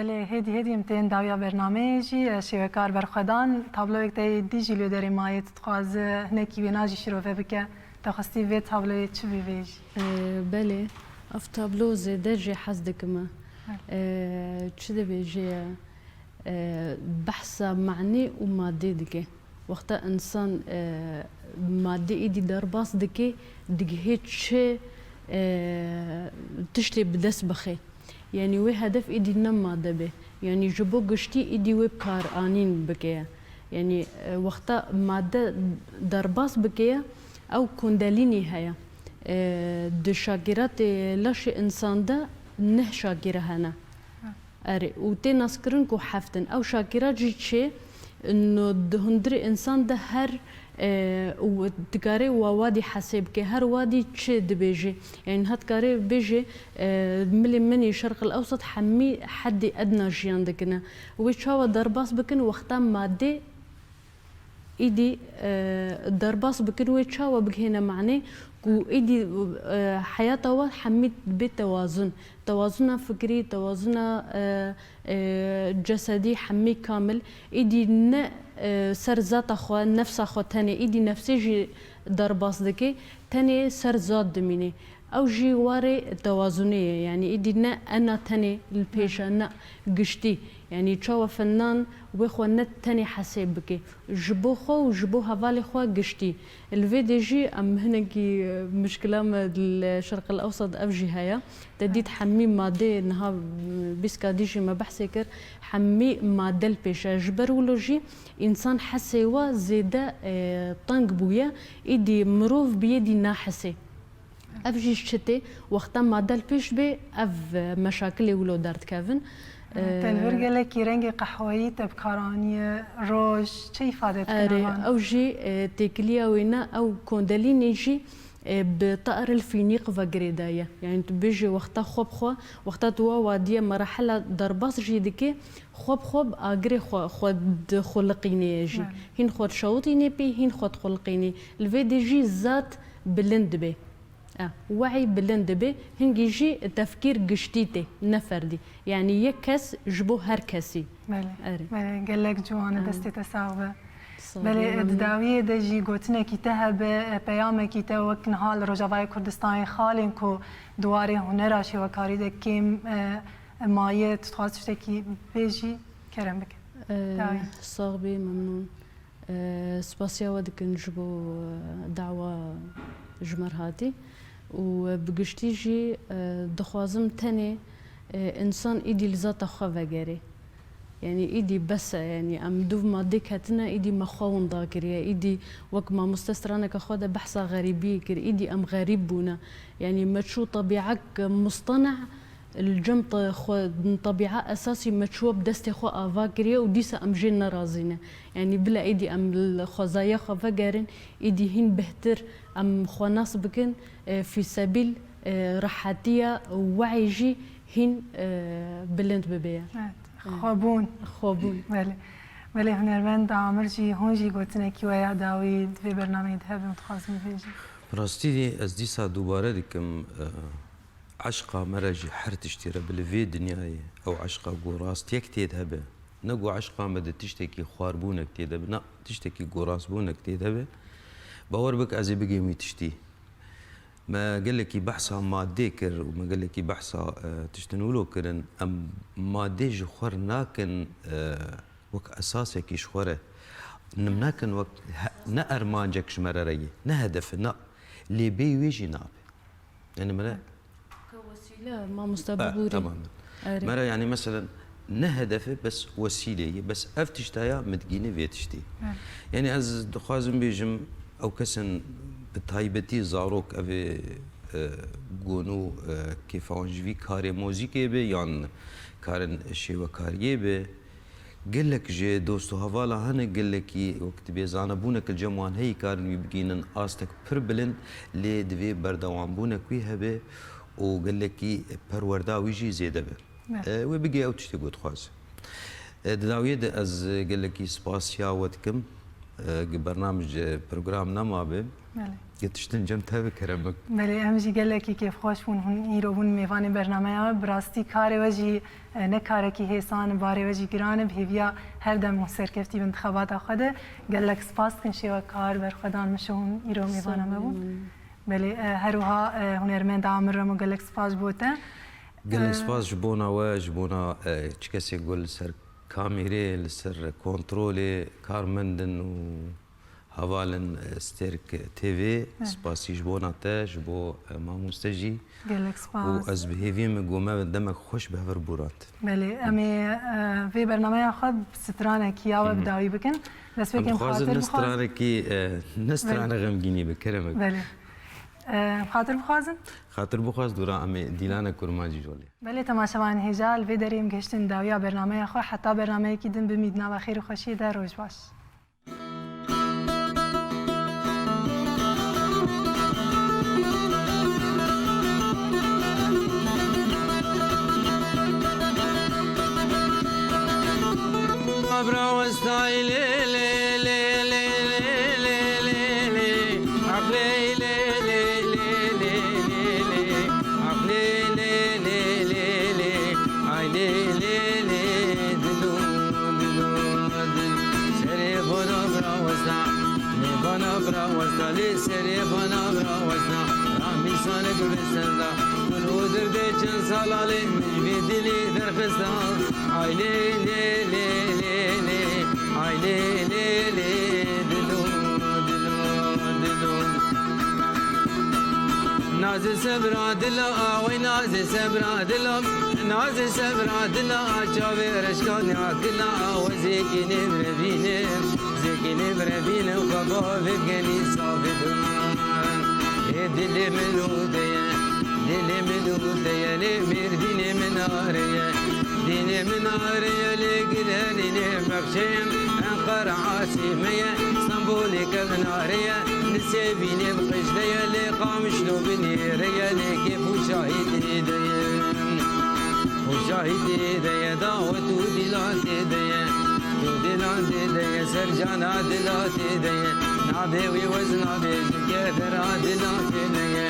Belê, hêdî hêdî em tên dawiya bernameyê jî, e, şêwekar berxwedan, tabloyek te yê dî jî li wê derê maye, tu dixwaze hinekî wêna jî şirove bike, te xwestî vê tabloyê çi bivêjî? E, belê, ev tablo zêde jê hez dikime. Belê. E, çi dibêje, e, behsa manî û madê dike. Wexta însan, e, madê êdî derbas dike, digihê çi, e, tiştê bi dest bixe. Yanî wê hedef êdî ne made be. Yanî ji bo giştî êdî wê bi kar anîn bike ye. Yanî, e, wexta made derbas bike ye, ew kundelînî heye. E, di şakîratê laşê însan de neh şakîre hene. Erê, û tê naskirin ku heft in. Ew şakîra jî çi? Ino di hundirê însan de her, e, û dikare wa wadî hesê bike, her wadî çi dibêje. Yani niha dikare bêje, e, milê min ê Şerq el Ewsat hemî heddê edna jiyan dikine. Wê çawa derbas bikin wexta madê Êdî, e, derbas bikin wê çawa bigihêne manê ku êdî, e, heyata we hemî bê tewazun. Tewazuna fikrî, tewazuna, e, e, cesedî hemî kamil. Êdî ne, e, ser zata xwe, nefsa xwe tenê, êdî nefsê jî derbas dike, tenê ser zat dimîne. Ew jî warê tewazunê ye. Yanî êdî ne ena tenê li pêş e, ne giştî. Yanî çawa Fennan wê xwe ne tenê hesê bike. Ji bo xwe û ji bo hevalê xwe giştî. Li vê dê jî em hinekî, e, mişkila me li Şerqil Ewsat ev jî heye. Te dît hemî madê niha, e, bîst kadî jî me behsê kir. Hemî made li pêş e. Ji ber wilo jî însan hesê we zêde, e, teng bûye. Êdî mirov biyê dî nahesê. Ev jî ji çi tê? Wexta made li pêş bê, ev, e, meşakilê wilo derdikevin. Te li vir E, gelekî rengê qehweyî te bi kar aniye, roj, çi îfade dikine Erê, van? Ew jî, e, têkiliya wê ne, ew kondelînê jî, e, bi ta'r il fînîq ve girêdaye. Yani tu bêjê wexta xwe bi xwe, wexta tu wa wadiye merahila derbas jî dike, xwe bi xwe bi agirê xwe, xwe dixuliqînê ye jî. Belê. Hîn xwe dişewitînê pê, hîn xwe dixuliqînê. Li vê dê jî zat bilind dibe. E, we'î bilind dibe, hingî jî tefkîr giştî tê, ne ferdî. Yanî yek kes ji bo her kesî. Belê. Erê. Belê, gelek ciwan e, Em. destê te sax be. Sağ ol, Belê, e, di memnun. dawiyê de jî gotinekî te hebe, e, peyamekî te wek niha li Rojavayê Kurdistanê xalên ku di warê hunera şêwekarî de kêm, e, e, maye, tu dixwaz tiştekî bêjî, kerem bike. E, Dawî. Sağ bî, memnun. E, spasiya we dikin ji bo, e, dawa ji me re hatî û, e, bi giştî jî, e, dixwazim tenê, e, însan îdî li zata xwe vegerê. Yanî îdî bes e, yanî em du madê ketine, îdî me xwe winda kiriye, îdî wek mamoste straneke xwe de behsa xerîbiyê kir, îdî em xerîb bûne. Yanî me çû tebîek mustene, Li cem te-, xwe, tebîa esasî me çûye bi destê xwe ava kiriye û dîsa em jê nerazî ne. Yanî bila êdî em li xwezaya xwe vegerin, êdî hîn bêhtir em xwe nas bikin, e, fî sebîl, e, rehetiya we'ê jî hîn, e, bilind bibe ye. Evet. Xwebûn. Xwebûn. Belê. Belê hunermend Amir jî, hûn jî gotinekî we ya dawî di vê bernameyê de hebe, dixwazim bêjim. Bi rastî ez dîsa dubare dikim, e, Eşqa me re jî her tiştî re bi li vê dinyayê ew eşqa ku rast yek tê de hebe. Ne ku eşqa me de tiştekî xwarbûnek tê de be, na tiştekî ku rastbûnek tê de be. Bawer bike ez ê bigihim wî tiştî. Me gelekî behsa madê kir û me gelekî behsa, e, tiştin wilo kirin. Em madê ji xwe re nakin, e, wek esasekî ji xwe re. Nim nakin wek he-, ne ermancek ji me re re ye, ne hedef e, na. Lê bêyî wê jî nabe. Yani me re Ke wesîle, mamoste, Eh, bibûrî. Tamam. Erê. Me re yani meselen ne hedef e, bes wesîle ye, bes ev tişta ya min digîne vê tiştî. Evet. Yani ez dixwazim bêjim, ew kesin bi taybetî zarok ev ê, e, gon û, e, kêfa wan ji vî karê muzîkê be yan karin şêwekariyê be. Gelek jê dost û hevala hene, gelekî wek dibê zanebûnek li cem wan heyî karin wî bigînin astek pir bilind, lê divê berdewambûnek wî hebe û gelekî perwerda wî jî zêde be. Evet. E, wê bigê ew tiştê ku dixwaze. E, di dawiyê de ez gelekî spasiya we dikim. e, gi bernamij, e, program nemabe. Belê. Gi tiştin cem te bi kerem bik. Belê, em jî gelekî kêfxweş bûn hûn îro bûn mêvanê bernameya we. Bi rastî karê we jî, e, ne karekî hêsan e, barê we jî giran e. Bi hêviya her dem hûn serkeftî bin di xebata xwe de. Gelek spas dikin şêwekar berxwedan Mişo hûn îro mêvana me bûn. Belê, e, her wiha, e, hunermenda Amir Remo gelek spas ji bo te. Gelek E, spas ji bona we, ji bona, e, çi kesê ku li ser kamîrê, li ser kontrolê karmendin û hevalin, e, Stêrk T V. Evet. Spasî ji bona te, ji bo, e, mamoste jî. Gelek spas. Û ez bi hêviyê me ku me demek xweş bi hev re borand. Belê, em ê, e, vê bernameya xwe bi stranekî ya we Hı hı. bi dawî bikin. Destpêkê Em em dixwazin xatir ne bixwazin. stranekî, e, ne Belê. strane xemgînî bi kerem e. Belê. E, xatir bixwazin? Xatir bixwaz dûra em ê dîlane kurmancî jolê. Belê, temaşevanên hêja, li vê derê em gihiştin dawiya bernameya xwe. Heta bernameyekî din bimî di nava xêr û xweşiyê de, roj baş. Ay lê lê lê lê lê, ay lê lê lê, dilo, dilo, dil. Serê bana bira westa, lê bana bira westa, lê serê bana bira westa. Ramî sanik bi serda, gul û dirdê çend sala lê, min ji vê dilê derxista. Ay lê lê lê lê lê, ay lê lê lê, dilo, dilo, dilo. Nazê sebra dila, wey nazê sebra dila, nazê sebra dila, çavê reşka ne akila, we zêkî nêvrebîne, zêkî nêvrebîne, xwe bavê genî safê bin. Ê dilê min û de ye, dilê min û de ye, lê mêr dînê min areye, dînê min areye, lê girenî nê bexşeyim, Enqera asî me ye, Stenbolê kevnare ye, Nisêbînê bi qij de ye, lê Qamişlo bi nêre ye, lê kêf û şahî tê de ye. Û şahî tê de ye, dawet û dîlan tê de ye. Û dîlan tê de ye, sercana dila tê de ye. Nabê wî wezna bêjin, kedera dila tê de ye.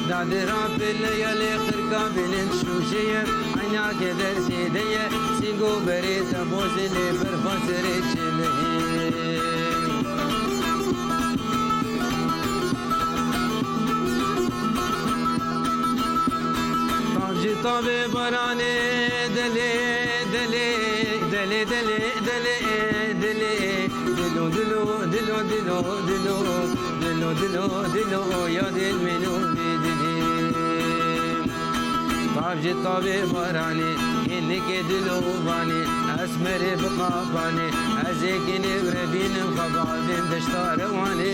Dadira pêle ye, lê qirka bilind şûşe ye. Eynake der tê de ye. Sîngo berê te bozê, lê berfa serê çêlehê. Tav ji tavê baranê delê, delê, delê, delê, delê, delê. Dilo, dilo, dilo, dilo, dilo. Dilo, dilo, dilo, ya dil milo, dil, dil. Tav ji tavê baranê, hênikê dil û vanê, esmerê bi qapanê, ez ê kinê bi rebînim xwe bavêm deşta rewanê.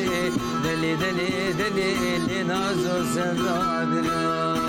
Delê, delê, delê, lê nazo sevda dila.